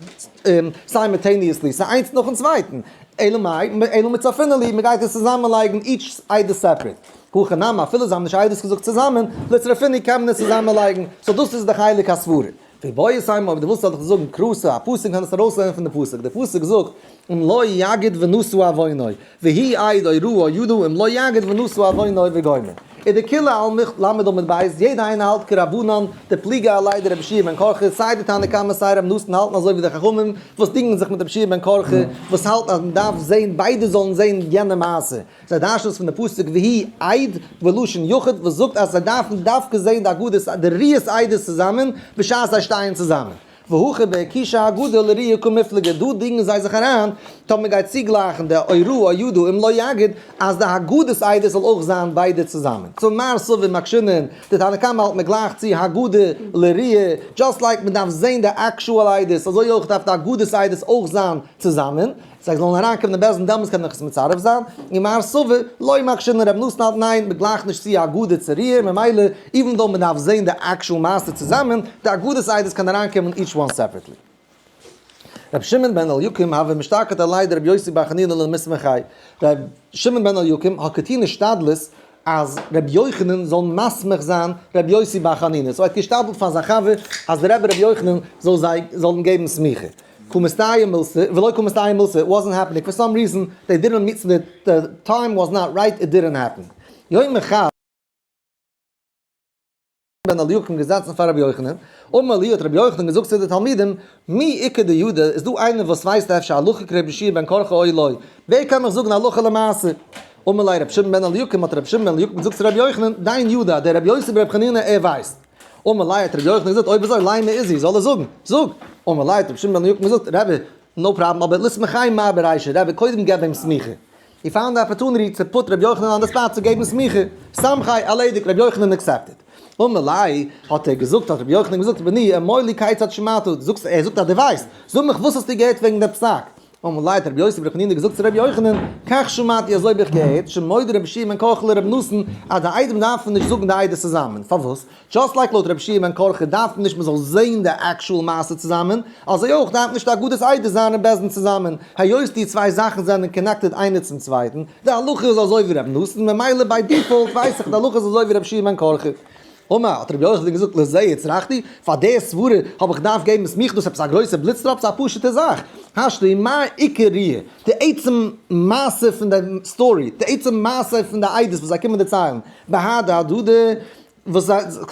simultaneously, ס'איז איינס נאכן צווייטן, אלא מאי, אלא מצרפינן להו, מ'גייט עס צוזאמען לייגן each עדות separate. הכא נמי, אפילו זיי האבן נישט עדות געזאגט צוזאמען, לצרופינהו קען מען עס צוזאמען לייגן, so דאס איז די חלק הסברה. ואיבעית אימא, אויב דו ווילסט זאל איך דיר זאגן קראתא, א פסוק קען עס ארויסלערנען פון די פסוק, די פסוק זאגט, אם לא יגיד ונשא עוונו, והוא עד או ראה או ידע אם לא יגיד ונשא עוונו וגומר. איז דכולי עלמא ל' עמוד ב', יעדע איינער האלט כרבנן, דפליגי עליה דרבי יהושע בן קרחה, סיי די תנא קמא סיי רבי נתן האלטן אזוי ווי די חכמים וואס דינגען זיך מיט רבי יהושע בן קרחה וואס האלטן אז מען דארף זען ביידע זאלן זען יענע מעשה, זיי דרש'ן עס פון די פסוק והוא עד בלשון יחיד וואס זאגט אז זיי דארפן דווקא זען די הגדות די ראיית עדות צוזאמען בשעת זיי שטייען צוזאמען. והכא בהקישא הגדה לראיה קמיפלגי, דא דינגען זיי זיך אריין, טאמער מ'גייט צוגלייכן די או ראה או ידע אם לא יגיד, אז די הגדת עדות זאל אויך זיין ביידע צוזאמען. so מר סבר מקשינן, די תנא קמא האלט מ'גלייכט צו הגדה לראיה, just like מ'דארף זען די actual עדות, אזוי אויך דארף די הגדת עדות אויך זיין צוזאמען. זיי זאלן אריינקומען אין בית דין דעמאלטס קען איך עס מצרף זיין, און מר סבר לא מקשינן רב נתן האלט ניין מ'גלייכט נישט צו הגדה צו ראיה ממילא even though מ'דארף זעהן די actual מעשה צוזאמען, די הגדת עדות קען אריינקומען each one separately. רבי שמעון בן אליקים הוה משתקיט עליה דרבי יוסי בר חנינא למיסמכיה, רבי שמעון בן אליקים האט געטון השתדלות אז רבי יוחנן זאל מסמיך זיין רבי יוסי בר חנינא, so ער האט געשתדלט פאר זיין חבר אז דער רבי רבי יוחנן זאל זיי זאל אים געבן סמיכה. קא מסתייע מילתא, ולא קא מסתייע מילתא, it wasn't happening, for some reason they didn't meet, the time was not right, it didn't happen. יום אחד בן אליקים געזעצן פאר רבי יוחנן, אמר להו האט רבי יוחנן געזאגט צו די תלמידים, מי איכא דידע, איז דא איינער וואס ווייסט אפשר הלכה כרבי יהושע בן קרחה או לא, ווער קען מיך זאגן הלכה למעשה? אמר ליה רבי שמעון בן אליקים, האט רבי שמעון בן אליקים געזאגט צו רבי יוחנן, דיין ידע, דער רבי יוסי ברבי חנינא ער ווייסט. אמר ליה האט רבי יוחנן געזאגט, אויב אזוי לימא איזי, זאל ער זאגן, זאג! אמר ליה האט רבי שמעון בן אליקים געזאגט, רבי, no problem, אבער ליסמיכיה מר ברישא, רבי, קודם געב אים סמיכה. He found the opportunity to put רבי יוחנן on the spot צו געבן סמיכה. סמכיה, ערלעדיגט, רבי יוחנן accepted. אמר ליה, האט ער געזאגט, האט רבי יוחנן געזאגט, בני, אמור לי כיצד שמעת, זאגסט, ער זאגט אז דו ווייסט, זאג מיך וואס האסטו געהערט וועגן דעם פסק? אמר ליה האט רבי יוסי בר' חנינא געזאגט צו רבי יוחנן, כך שמעתי אזוי האב איך געהערט, שמודה רבי יהושע בן קרחה לרבי נתן, אז די עדים דארפן נישט זאגן די עדות צוזאמען, פארוואס? just like לויט רבי יהושע בן קרחה דארף מען נישט מען זאל זעהן די actual מעשה צוזאמען, אזוי אויך דארף נישט די אגודת עדות זיין אין בית דין צוזאמען, היות די צוויי זאכן זענען connected איינער צום צווייטן, די הלכה איז אזוי ווי רבי נתן, ממילא by default ווייס איך די הלכה איז אזוי ווי רבי יהושע בן קרחה. אמר, האט רבי יוחנן געזאגט לזה הצרכתי, פאר די סברה האב איך געדארפט געבן סמיכה, דאס איז עפעס א גרויסע בליץ טראפ, ס'איז א פשוטע זאך, השתא מה עיקר ראיה, די עצם מעשה פון די story, די עצם מעשה פון די עדות וואס זיי קומען דערציילן, בהדי הדדי, וואס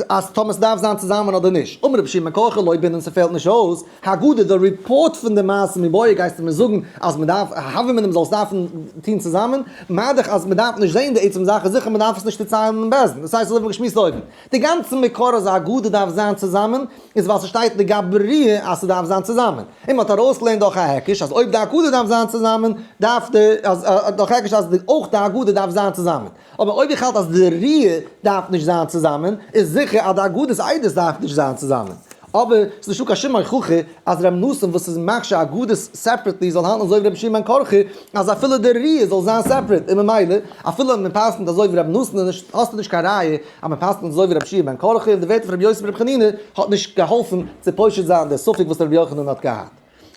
אז טאמער ס'דארף זיין צוזאמען אדער נישט. אמר רבי יהושע בן קרחה לא בעינן ס'פעלט נישט אויס, הגדה די report פון די מעשה מיבעיא גייסטו מיר זאגן אז מ'דארף הוה אמינא מ'זאל עס דארפן טון צוזאמען, מאדאך אז מ'דארף נישט זעהן די עצם זאך איז זיכער מ'דארף עס נישט דערציילן אין בית דין, דאס הייסט אזוי ווי מ'האט געשמועסט אויבן. די גאנצע מקור אז הגדה דארף זיין צוזאמען איז ווייל ס'שטייט לגבי ראיה אז ס'דארף זיין צוזאמען, און מ'האט ארויסגעלערנט דורך א היקש אז אויב די הגדה דארף זיין צוזאמען דארף די אז דורך היקש אז אויך די הגדה דארף זיין צוזאמען. אבער אויב איך האלט אז די ראיה דארף נישט זיין צוזאמען, איז זיכער אז די אגודת עדות דארף נישט זיין צוזאמען. אבער ס'איז נישטא קיין שום הוכחה אז ר' נתן וואס איז מכשיר אגודות separately זאל האלטן אזוי ווי רבי שמעון בן קרחה אז אפילו די ראיה זאל זיין separate, און ממילא אפילו אויב מען פסק'נט אזוי ווי ר' נתן איז נישט האסטו נישט קיין ראיה אז מען פסק'נט אזוי ווי רבי יהושע בן קרחה און די ווערטער פון רבי יוסי ברבי חנינא האט נישט געהאלפן צו פושט זיין די ספק וואס רבי יוחנן האט געהאט.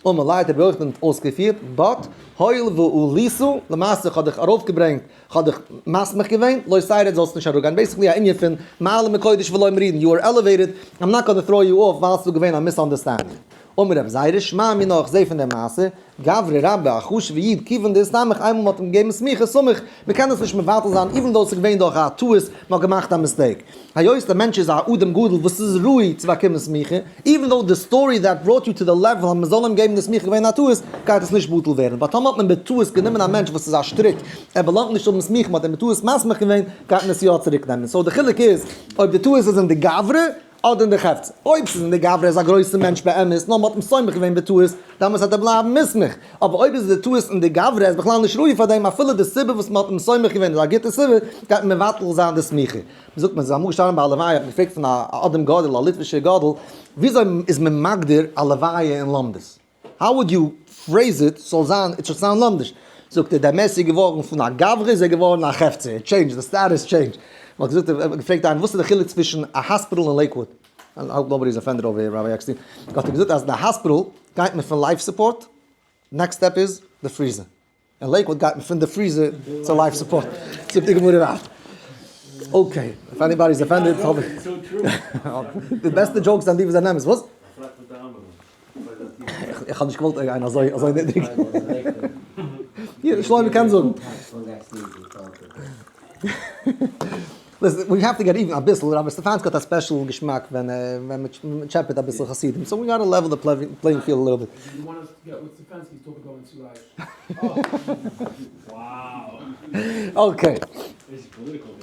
אמר ליה האט רבי יוחנן אויסגעפירט, but הואיל ועליתא, למעשה כ'האב דיך ארויפגעברענגט, כ'האב דיך מסמיך געווען, לא תרד זאלסט נישט אראפגיין, basically א ענין פון מעלין בקודש ולא מורידין, you are elevated, I'm not gonna throw you off ווייל ס'איז דא געווען א misunderstanding. אמר רבי זירא, שמע מינה איך זעה פון דער מעשה, גברא רבה, א חשוב'ע איד, כיוון דאיסתמיך איינמאל מ'האט אים געגעבן סמיכה סמיך, מ'קען עס נישט מבטל זיין even though ס'איז געווען דורך א טעות, מ'האט געמאכט א mistake. היות דער מענטש איז א אדם גדול וואס איז ראוי צו באקומען סמיכה, even though די story that brought you to the level אז מ'זאל אים געבן די סמיכה געווען א טעות, גייט עס נישט בטל ווערן. but טאמער האט מען בטעות גענומען א מענטש וואס איז א שטריק, ער באלאנגט נישט האבן סמיכה, מ'האט אים בטעות מסמיך געווען, גייט מען עס יא צוריק נעמען. so די חילוק איז אויב די טעות איז אין די גברא אדער אין די חפצא. אויב ס'איז אין די גברא איז א גרויסע מענטש באמת, נאר מ'האט אים סומך געווען בטעות, דאמאלס וועט ער בלייבן מוסמך. אבער אויב איז די טעות אין די גברא איז בכלל נישט ראוי פאר דעם אפילו די סיבה וואס מ'האט אים סומך געווען איז א גוטע סיבה, גייט מען מבטל זיין די סמיכה. מ'זאגט מ'איז אמאל געשטאנען ביי א לוויה האט מען געפרעגט פון א אדם גדול א ליטווישער גדול וויאזוי איז מען מגדיר א לוויה אין לומדות? How would you phrase it ס'זאל זיין it should sound לומדיש? זאגט ער דער מת איז געווארן פון א גברא איז ער געווארן א חפצא, it changed, the status changed. מ'האט געזאגט ער האט געפרעגט איינעם וואס איז די חילוק צווישן א האספיטאל און לעיקוואד? I hope nobody is offended over here Rabbi Eckstein. האט ער געזאגט אז אין די האספיטאל גייט מען פון life support, next step איז די freezer. אין לעיקוואד גייט מען פון די freezer צו life support. זאגט די גמרא ווייטער. Okay, if anybody is offended, האב איך. די בעסטע jokes זענען די וואס זענען אמת, וואס? איך האב נישט געוואלט גיין אזוי אזוי נידריג. שלומי קען זאגן. Listen, we have to get even אביסל, רבי סטעפאנסקי האט א special געשמאק ווען ווען מ'טשעפעט אביסל חסידים, so we gotta level the playing field a little bit. Okay.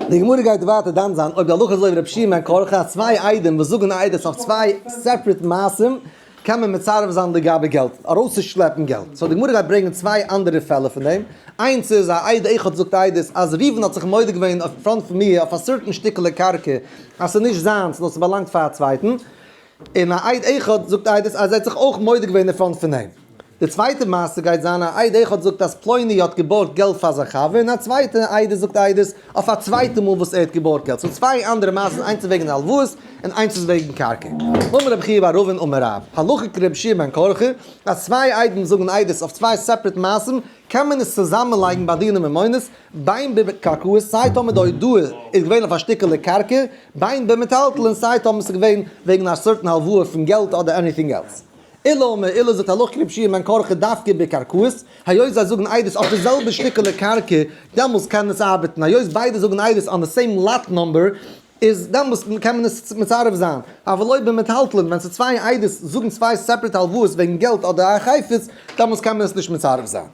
די גמרא גייט ווייטער דן זיין אויב די הלכה איז אזוי ווי רבי שמעון בן קרחה אז צוויי עדים וואס זאגן עדות אויף צוויי separate מעשים קען מען מצרף זיין לגבי געלט, ארויסצושלעפן געלט. so די גמרא גייט ברענגען צוויי אנדערע פעלער פון דעם. איינס איז א עד אחד זאגט עדות אז ראובן האט זיך מודה געווען אויף front פון מיר אויף א certain שטיקעלע קרקע אז ס'איז נישט זיינס נאר ס'באלאנגט פאר א צווייטן. און א עד אחד זאגט עדות אז ער האט זיך אויך מודה געווען אין front פון אים. די צווייטע מעשה גייט זיין א עד אחד זאגט אז פלוני האט געבארגט געלט פאר זיין חבר און א צווייטע עד זאגט עדות אויף א צווייטע מאל וואס ער האט געבארגט געלט. so צוויי אנדערע מעשות איינס איז וועגן הלוואות און איינס איז וועגן קרקע. אמר רבי חייא בר אבין אמר רב, הלכה כרבי יהושע בן קרחה, אז צוויי עדים זאגן עדות אויף צוויי separate מעשים קען מען עס צוזאמען לייגן ביי דיני ממונות, בין בקרקעות סיי טאמער די הודאה איז געווען אויף א שטיקעלע קרקע, בין במטלטלין סיי טאמער ס'איז געווען וועגן א certain הלוואה פון געלט אדער anything else. עולא אמר עולא זאגט הלכה כרבי יהושע בן קרחה דווקא בקרקעות, היות זיי זאגן עדות אויף די זעלבע שטיקעלע קרקע, דעמאלס קען עס ארבעטן, היות ביידע זאגן עדות on the same lot number, איז דעמאלס קען מען עס מצרף זיין, אבל לא במטלטלין, ווען ס'איז צוויי עדות זאגן צוויי separate הלוואות וועגן געלט אדער א חפץ, דעמאלס קען מען עס נישט מצרף זיין.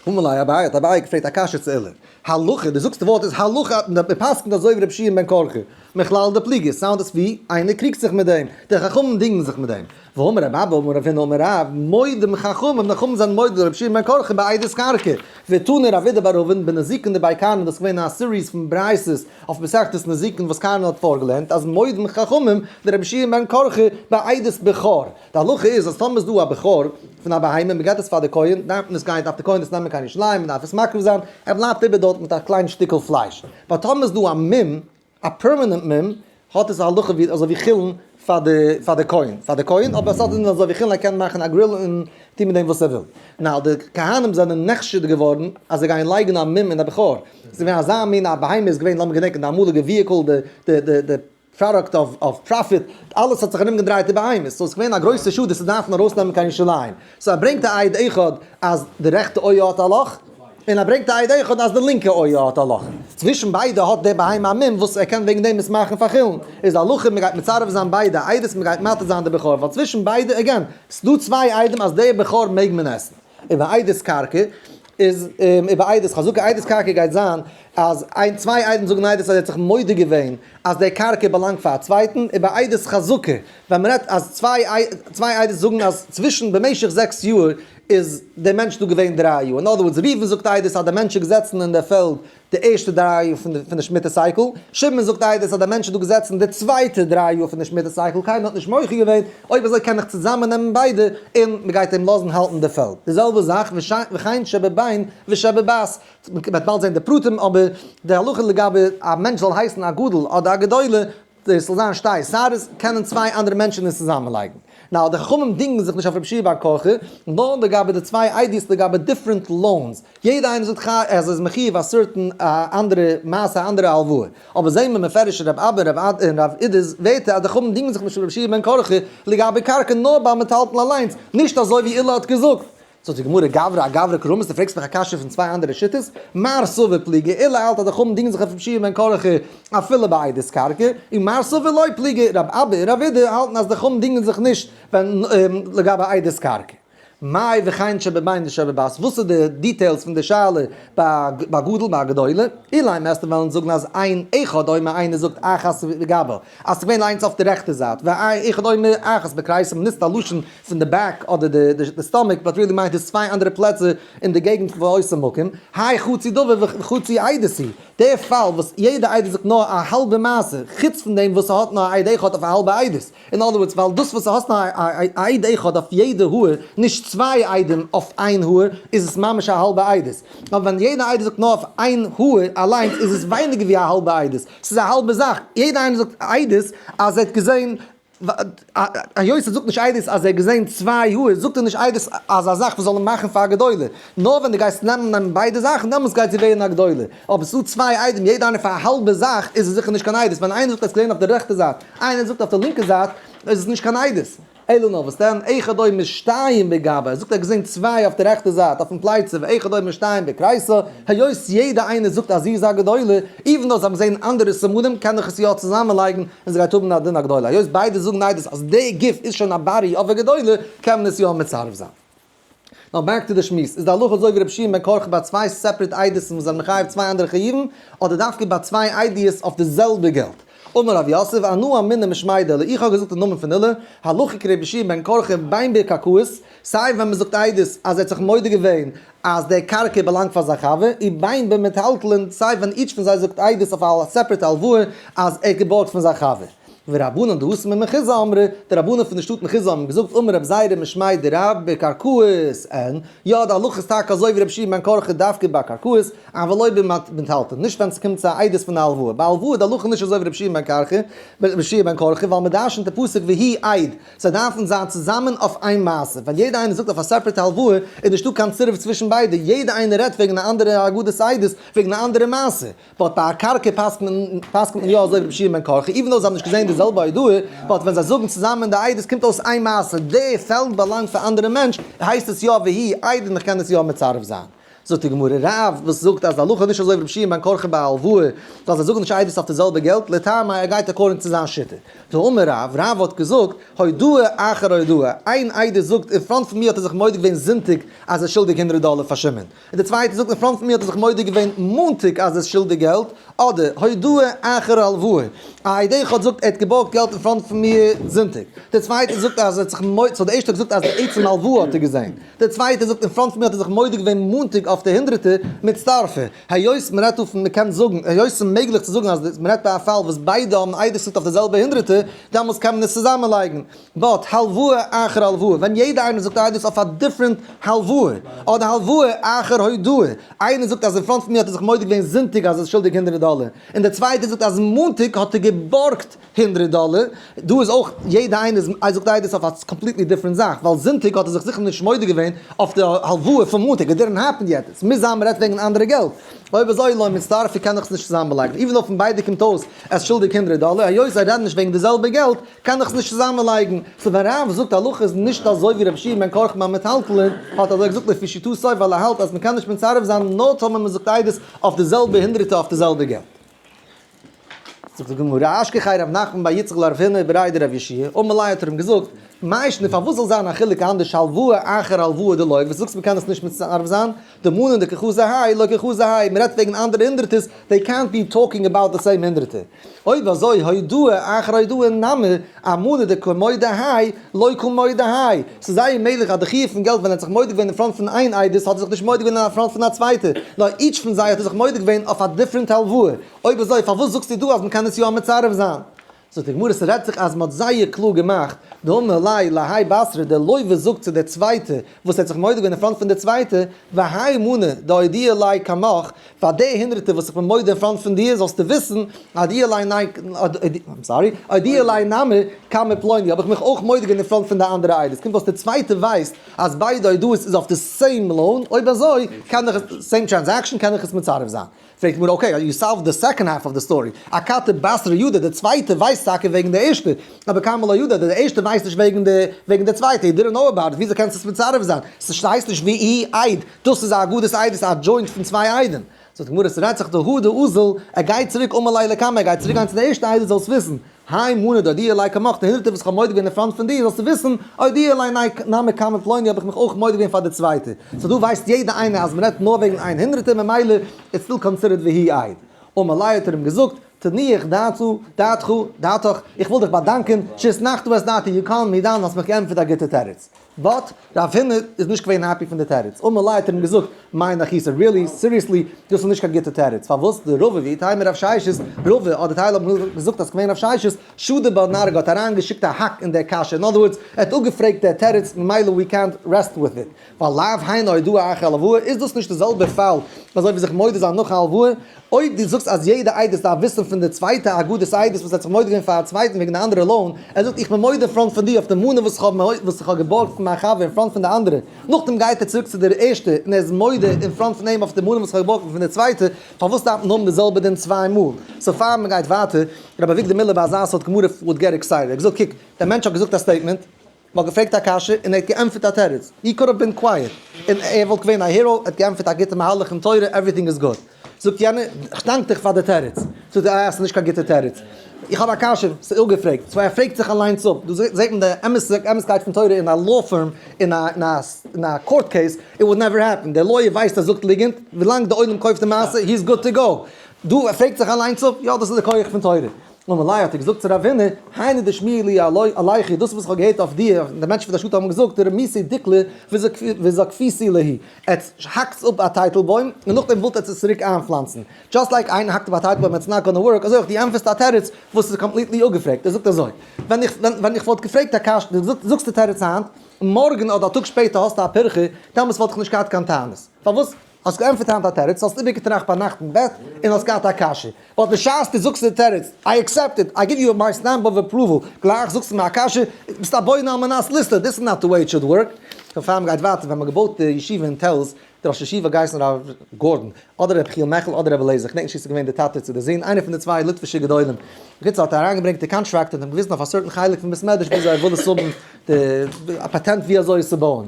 אמר ליה אביי, האט אביי געפרעגט א קשיא צו עולא, הלכה, דו זאגסט די ווארט איז הלכה, מען פסק'נט אזוי ווי רבי יהושע בן קרחה, מכלל דפליגי, sound עס ווי איינער קריגט זיך מיט דעם, די חכמים דינגען זיך מיט דעם. ואמר רב אבא אמר רב הונא אמר רב, מודים חכמים, די חכמים זענען מודה לרבי יהושע בן קרחה בעדות קרקע. ותנא רב אידי בר אבין בנזיקין דבי קרנא, דאס איז געווען א series פון ברייתות אויף מסכת נזיקין וואס קרנא האט פארגעלערנט אז מודים חכמים לרבי יהושע בן קרחה בעדות בכור. די הלכה איז אז טאמער איז דא א בכור פון א בהמה און מ'געט עס פאר די כהן, דארף מען עס גיין דארף די כהן עס נעמען קיין ירושלים, מ'דארף עס מקריב זיין, ער בלייבט איבער דארט מיט א קליין שטיקל פלייש. but טאמער איז דא א מום, א permanent מום, האט עס א הלכה ווי אזוי ווי חולין פאר די פאר די כהן, פאר די כהן, אבער עס האט אזוי ווי חולין ער קען מאכן א grill און טון מיט דעם וואס ער וויל. now די כהנים זענען נחשד געווארן אז זיי גייען לייגן א מום אין א בכור. ס'איז געווען אזא מין א בהמה איז געווען לאמיר געדענקען די אמאליגע vehicle די די די די product of profit, אלעס האט זיך ארום געדרייט די בהמות, so עס איז געווען א גרויסע שאד עס צו דארפן ארויסנעמען קיין ירושלים, so ער ברענגט א עד אחד אז די רעכטע אויער האט א לאך, און ער ברענגט א עד אחד אז די לינקע אויער האט א לאך, צווישן ביידע האט די בהמה א מום וואס ער קען וועגן דעם עס מאכן פאר חולין, איז די הלכה מען גייט מצרף זיין ביידע עדות מען גייט מתיר זיין די בכור, ווייל צווישן ביידע again ס'דא צוויי עדים אז די בכור מעג מען עסן. איבער עדות קרקע איז איבער עדות חזקה, עדות קרקע גייט זיין אז איין צוויי עדים זאגן עדות אז ער האט זיך מודה געווען אז די קרקע באלאנגט פאר א צווייטן, איבער עדות חזקה ווען מען רעדט אז צוויי עדות זאגן אז צווישן במשך 6 יאר איז דער מענטש דא געווען 3 יאר, אין other words ראובן זאגט עדות אז דער מענטש איז געזעצן אין דער פעלד די ערשטע 3 יאר פון די שמיטה cycle, שמעון זאגט עדות אז דער מענטש איז דא געזעצן די צווייטע 3 יאר פון די שמיטה cycle, קיינער האט נישט מוחה געווען, אויב אזוי קען איך צוזאמען נעמען ביידע און מען גייט אים לאזן האלטן די פעלד. די זעלבע זאך וכן שבבן ושבבת, מען וועט באלד זען די פרטים, אבער די הלכה לגבי א מענטש זאל הייסן א גדול אדער א גדולה, דאס זאל זיין שתי שערות, קענען צוויי אנדערע מענטשן עס צוזאמען לייגן. now די חכמים דינגען זיך נישט אויף רבי יהושע בר קרחה, נאר לגבי די צוויי עדות לגבי different loans. יעדע איינער זאגט אז ער איז מחיוב א certain אנדערע מעשה א אנדערע הלוואה. אבער זעהן מיר מפרש רב אבא רב אדא און רב אידא'ס ווערטער אז די חכמים דינגען זיך נישט אויף רבי יהושע בן קרחה לגבי קרקע נאר ביי מטלטלין אליינס, נישט אזוי ווי עולא האט געזאגט. זאגט די גמרא, גברא אגברא קרמית, דו פרעגסט מיך א קשיא פון צוויי אנדערע שיטות, מר סבר פליגי, עולא האלט אז די חכמים דינגען זיך אויף רבי יהושע בן קרחה אפילו ביי עדות קרקע, און מר סבר לא פליגי, רב אבא און רב אידי האלטן אז די חכמים דינגען זיך נישט ווען לגבי עדות קרקע. מאי וכן שבבן ושבבת, וואס איז די details פון די שאלה ביי גדול ביי גדולה? אילימא וועסטו וועלן זאגן אז אין אחד אומר איינער זאגט אחת בגבה, אז ס'איז געווען איינס אויף די רעכטע זייט, ואחד אומר אחת בכריסה, מ'נוצט א לשון פון די back אדער די stomach, but really מיינט עס צוויי אנדערע פלעצער אין די געגנט פון אותו מקום, האי חצי דבר וחצי עדות היא, די פאל וואס יעדע עדות זאגט נאר א האלבע מעשה, חוץ פון דעם וואס ס'האט נאר א עד אחד אויף א האלבע עדות, אין other words ווייל דאס וואס ס'האט נאר א עד אחד אויף יעדע האר, נישט צוויי עדים אויף איין האר, איז עס ממש א האלבע עדות. אבער ווען יעדע עדות זאגט נאר אויף איין האר אליינס איז עס ווייניגער ווי א האלבע עדות, ס'איז א האלבע זאך, יעדע איינער זאגט עדות אז ער האט געזען היות ער זאגט נישט עדות אז ער האט געזען צוויי האר, זאגט ער נישט עדות אז א זאך וואס זאל אים מאכן פאר א גדולה. נאר ווען דו גייסט נעמען ביידע זאכן דעמאלטס גייט זי ווערן א גדולה. אבער ס'דא צוויי עדים יעדע איינער פאר א האלבע זאך איז עס זיכער נישט קיין עדות. ווען איינער זאגט ער האט געזען אויף די רעכטע זייט, איינער זאגט אויף די לינקע זייט, איז עס נישט קיין עדות. אלא נאר וואס דען, אחד אומר שתיים בגבה, ער זאגט ער האט געזען צוויי אויף די רעכטע זייט אויפן פלייצע, ואחד אומר שתיים בכריסה, היות יעדע איינער זאגט אז זי איז א גדולה, even though זיי האבן געזען אנדערע סימנים קען איך עס יא צוזאמען לייגן און זי גייט האבן א דין א גדולה, היות ביידע זאגן עדות אז די גוף איז שוין א body of א גדולה, קען מען עס יא מצרף זיין. now back to די שמועס, איז די הלכה אזוי ווי רבי יהושע בן קרחה ביי צוויי separate עדות'ן וואס זענען מחייב צוויי אנדערע חיובים, אדער דווקא ביי צוויי עדיות אויף די זעלבע געלט? אמר רב יוסף, אנא אמינא משמיה דעולא, איך האב געזאגט אין נאמען פון עולא, הלכה כרבי יהושע בן קרחה בין בקרקעות, סיי ווען מען זאגט עדות אז ער האט זיך מודה געווען אז די קרקע באלאנגט פאר זיין חבר, און בין במטלטלין, סיי ווען each פון זיי זאגט עדות אויף א separate הלוואה אז ער האט געבארגט פון זיין חבר. ורבנן דהתם ממחוזא אמרי, די רבנים פון די שטאט מחוזא האבן געזאגט אמר רב זירא משמיה דרב בקרקעות אין, יא די הלכה איז טאקע אזוי ווי רבי יהושע בן קרחה דווקא ביי קרקעות, אבל לא במטלטלין, נישט ווען ס'קומט צו א עדות פון א הלוואה, ביי הלוואה איז די הלכה נישט אזוי ווי רבי יהושע בן קרחה, רבי יהושע בן קרחה, ווייל מ'דרשנ'ט די פסוק והוא עד, זיי דארפן זיין צוזאמען אויף איין מעשה, ווען יעדער איינער זאגט אויף א separate הלוואה איז נישטא קיין צירוף צווישן ביידע, יעדער איינער רעדט וועגן א אנדערע אגודת עדות, וועגן א אנדערע מעשה. but ביי א קרקע פסק'נט מען יא אזוי ווי רבי יהושע בן קרחה, even though זיי האבן נישט געזען די זעלבע הודאה, but ווען זיי זאגן צוזאמען די עדות קומט אויס איין מעשה, די פעלד באלאנגט פאר אנדערע מענטש, הייסט עס יא והוא עד און איך קען עס יא מצרף זיין. זאגט די גמרא, רב וואס זאגט אז די הלכה איז נישט אזוי ווי רבי יהושע בן קרחה ביי הלוואה, ווייל זיי זאגן נישט עדות אויף די זעלבע געלט, לטעמיה ער גייט according צו זיין שיטה. דאמר רב, רב האט געזאגט, הודאה אחר הודאה, איין עדות זאגט אין front פון מיר האט ער זיך מודה געווען זונטאג אז ער איז שולדיג הונדרעט דאלער פאר שמעון, און די צווייטע זאגט אין front פון מיר האט ער זיך מודה געווען מאנטאג אז ער איז שולדיג געלט, אדער הודאה אחר הלוואה, א עד אחד זאגט ער האט געבארגט געלט אין front פון מיר זונטאג, די צווייטע זאגט אז ער האט זיך מודה, so די ערשטע האט געזאגט אז די עצם הלוואה האט ער געזען, די צווייטע זאגט אין front פון מיר האט ער זיך מודה געווען מאנטאג אויף די הונדרעטער מצטרפה, היות מען רעדט דא פון מען קען זאגן, היות ס'איז מעגליך צו זאגן אז מען רעדט ביי א פאל וואס ביידע האבן עדות געזאגט אויף די זעלבע הונדרעטער, דעמאלטס קען מען עס צוזאמען לייגן. but הלוואה אחר הלוואה, ווען יעדער איינער זאגט עדות אויף א different הלוואה, אדער הלוואה אחר הודאה, איינער זאגט אז אין front פון מיר האט ער זיך מודה געווען זונטאג אז ער איז שולדיג הונדרעט דאלער, און דער צווייטער זאגט אז מאנטאג האט ער געבארגט הונדרעט דאלער, דא איז אויך יעדער איינער זאגט עדות אויף א completely different זאך, ווייל זונטאג האט ער זיך זיכער נישט מודה געווען אויף די הלוואה פון מאנטאג, it didn't happen yet, עס מוז זיין מ'רעדט וועגן אנדערע געלט. אויב אזוי לא מצטרפי קען איך עס נישט צוזאמענלייגן, even though פון ביידע קומט אויס ער איז שולדיג הונדרעט דאלער, היות זיי רעדן נישט וועגן די זעלבע געלט, קען איך עס נישט צוזאמענלייגן. so ווען רב זאגט הלכה איז נישט אזוי ווי רבי יהושע בן קרחה ביי מטלטלין, האט אזוי געזאגט לפי שיטתו ווייל ער האלט אז מ'קען נישט מצרף זיין נאר טאמער מ'זאגט עדות אויף די זעלבע הונדרעטע אויף די זעלבע געלט. זאגט די גמרא, אשכחיה רב נחמן בר יצחק לרב הונא בריה דרב יהושע, אמר ליה האט ער אים געזאגט, מאי שנא פארוואס זאל זיין א חילוק אנדערש הלוואה אחר הלוואה דלא, וואס זאגסט מ'קען עס נישט מצרף זיין, דמנה דקא חזי האי לא קא חזי האי, מ'רעדט וועגן אנדערע הונדרעטעס, they can't be talking about the same הונדרעטער. אויב אזוי הודאה אחר הודאה נמי, אמנה דקא מודה האי לא קא מודה האי. ס'איז זייער מעגליך אז די חיוב פון געלט ווען ער האט זיך מודה געווען אין front פון איין עדות האט ער זיך נישט מודה געווען אין front פון א צווייטע, נאר each פון זיי האט ער זיך מודה געווען אויף א different הלוואה. אויב אזוי פארוואס זאגסטו דא אז מ'קען עס יא מצרף זיין? זאגט די גמרא ס'רעדט זיך אז מ'האט זייער קלאר געמאכט, דאמר ליה להאי בתרא, דער לוה זאגט צו דער צווייטע וואס האט זיך מודה געווען אין front פון דער צווייטע, והאי מנה דאודיע ליה קמך, פאר די הונדרעטער וואס איך בין מודה אין front פון דיר זאלסטו וויסן, אודיע ליה ניי, I'm sorry, אודיע ליה נמי קמי פלוני, האב איך מיך אויך מודה געווען אין front פון די אנדערע עדות, קומט אויס די צווייטע ווייסט אז ביידע הודאות איז אויף די same loan, אויב אזוי קען איך עס, same transaction, קען איך עס מצרף זיין. פרעגט גמרא okay, you solved the second half of the story, אכתי בתרא ידע, די צווייטע ווייסט טאקע וועגן די ערשטע, אבער קמא לא ידע, די ערשטע ווייסט נישט וועגן די וועגן די צווייטע, he didn't know about it, וויאזוי קענסטו עס מצרף זיין? ס'הייסט נישט ווי אי עד, דאס איז א אגודת עדות א joint פון צוויי עדים. זאגט די גמרא ס'רעדט זיך דהא דאזיל, ער גייט צוריק אמר ליה לקמיה, ער גייט צוריק גיין צו די ערשטע עדות זאלסט וויסן, האי מנה דאודיע ליה קמך, די הונדרעטער וואס איך האב מודה געווען אין front פון דיר, זאלסטו וויסן, אודיע ליה נמי קמי פלוני האב איך מיך אויך מודה געווען פאר די צווייטע. so דא ווייסט יעדער איינער אז מ'רעדט נאר וועגן איין הונדרעטער ממילא איז still considered והוא עד. אמר ליה האט ער אים געזאגט, תניח דעתו, דעתך, דעתך, איך וויל דיך באדאנקען, שהסנחת את דעתי, you calm me down, האסט מיך געענטפערט א גוטע תירוץ. but רב הונא איז נישט געווען happy פון די תירוץ, אמר ליה האט ער אים געזאגט, מאי נחית, really? Seriously? דאס איז נישט קיין גוטע תירוץ, פארוואס די רבא ואיתימא רב ששת, רבא אדער טייל האבן געזאגט אז ס'געווען רב ששת, שדי בה נרגא האט אריין געשיקט א האק אין דער קשיא, אין other words, ער האט אפגעפרעגט דער תירוץ ממילא we can't rest with it, ווייל לאו היינו הודאה אחר הלוואה, איז דאס נישט די זעלבע פאל אזוי ווי זיך מודה זיין נאך א הלוואה? אויב דו זאגסט אז יעדע עדות דארף וויסן פון די צווייטע אגודת עדות וואס האט זיך מודה געווען פאר א צווייטן וועגן די אנדערע loan, ער זאגט איך בין מודה אין front פון דיר אויף די מנה וואס איך האב וואס איך האב געבארגט פון מיין חבר אין front פון די אנדערע, נאכדעם גייט ער צוריק צו דער ערשטע און ער איז מודה אין front פון אים אויף די מנה וואס איך האב געבארגט פון די צווייטע, פארוואס דארף מען האבן די זעלבע דין צוויי מאל? so פאר מען גייט ווייטער, רבי אביגדור מילער ביי אזא סארט גמרא would get excited, ער האט געזאגט קוק, דער מענטש האט געזאגט א statement, מען האט געפרעגט א קשיא און ער האט געענטפערט א תירוץ, he could have been quiet, און ער וואלט געווען א hero, ער האט געענטפערט א גוטע מהלך אין תורה, everything is good. זאגט יענער, איך דאנק דיך פאר די תירוץ. זאגט ער, אה, ס'איז נישט קיין גוטע תירוץ. איך האב א קשיא, ס'איז אפגעפרעגט. so ער פרעגט זיך אליינס אפ. דא זעט מען די אמת'קייט פון תורה אין א law firm, אין א court case, it would never happen. דער lawyer ווייסט ער זאגט ליגנט, ווילאנג די עולם קויפט די מעשה, he is good to go. דא ער פרעגט זיך אליינס אפ, יא דאס איז די כח פון תורה. אמר ליה האט ער געזאגט צו רב הונא, היינו דשמיע לי עליכי, דאס וואס איך האב געהערט אויף דיר, די מענטשן פון די שטאט האבן געזאגט, דרמיתו דיקלא וזקפיתו להו, עטס האקטס אפ א טייטל בוים, און נאכדעם ווילט עטס עס צוריק איינפלאנצן. just like איינער האקט אפ א טייטל בוים it's not gonna work, אזוי אויך דו ענטפערסט א תירוץ וואס איז completely אפגעפרעגט. ער זאגט אזוי, ווען איך ווען איך וואלט געפרעגט א קשיא, דו זאגסט די תירוץ היינט, מארגן אדער א טאג שפעטער האסטו א פירכא, דעמאלטס וואלט איך נישט געהאט קיין טענות. פארוואס? האסט געענטפערט היינט א תירוץ, האסט איבערגעטראכט ביינאכט אין בעט, און האסט געהאט א קשיא. but בשעת דו זאגסט די תירוץ, I accept it, I give you my stamp of approval, גלייך זאגסטו מיר א קשיא, ביסט א בונה על מנת לסתור, this is not the way it should work. פון פאר מ'גייט ווייטער, ווען מ'האט געבויט די ישיבה אין טעלז, דער ראש ישיבה האט געהייסן הרב גארדאן, אדער רבי יחיאל מעכל אדער רבי אליעזר, כ'דענק נישט צו ס'איז געווען דער טאטע צו דער זון, איינער פון די צוויי ליטווישע גדולים. בקיצור האט ער אריינגעברענגט די contractor און אים געוויזן אויף א certain חלק פון בית מדרש וויאזוי ער וויל עס האבן, די א patent ווי אזוי עס צו בויען.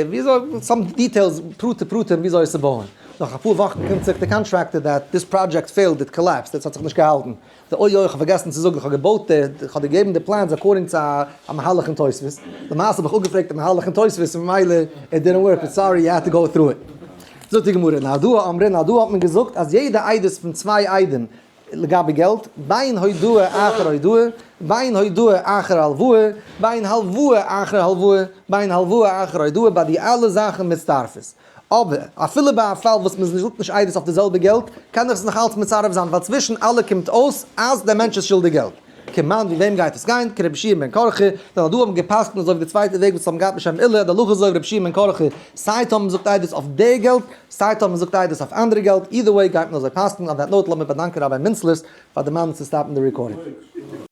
וויאזוי, some details, פרטי פרטים וויאזוי עס צו בויען. נאך אפאר וואכן קומט זיך די contractor that this project failed, it collapsed, עס האט זיך נישט געהאלטן. די אוי אוי, איך האב פארגעסן צו זאגן, איך האב געבויט די, איך האב געגעבן די plans according צו א מהלך אין תוספות. למעשה האב איך אפגעפרעגט די מהלך אין תוספות און ממילא it didn't work, but sorry you had to go through it. זאגט די גמרא, נהרדעא אמרי, נהרדעא האט מען געזאגט אז יעדע עדות פון צוויי עדים לגבי געלט, בין הודאה אחר הודאה, בין הודאה אחר הלוואה, בין הלוואה אחר הלוואה, בין הלוואה אחר הודאה, ביי די אלע זאכן מצטרפות. אבער אפילו ביי א פאל וואס מען זאגט נישט עדות אויף די זעלבע געלט, קען איך עס נאך אלץ מצרף זיין, ווייל צווישן אלע קומט אויס אז דער מענטש איז שולדיג געלט. כמאן ווי וועם גייט עס גיין? כרבי יהושע בן קרחה, די נהרדעא האבן גע'פסק'נט אזוי ווי די צווייטע וועג וואס האבן געהאט בשם עולא, די הלכה איז אזוי ווי רבי יהושע בן קרחה, סיי טאמער מען זאגט עדות אויף די געלט, סיי טאמער מען זאגט עדות אויף אנדערע געלט, either way גייט מען אזוי פסק'נען. On that note לאמיר באדאנקען Rabbi מינצלערס פאר דערמאנען צו stop ן די recording.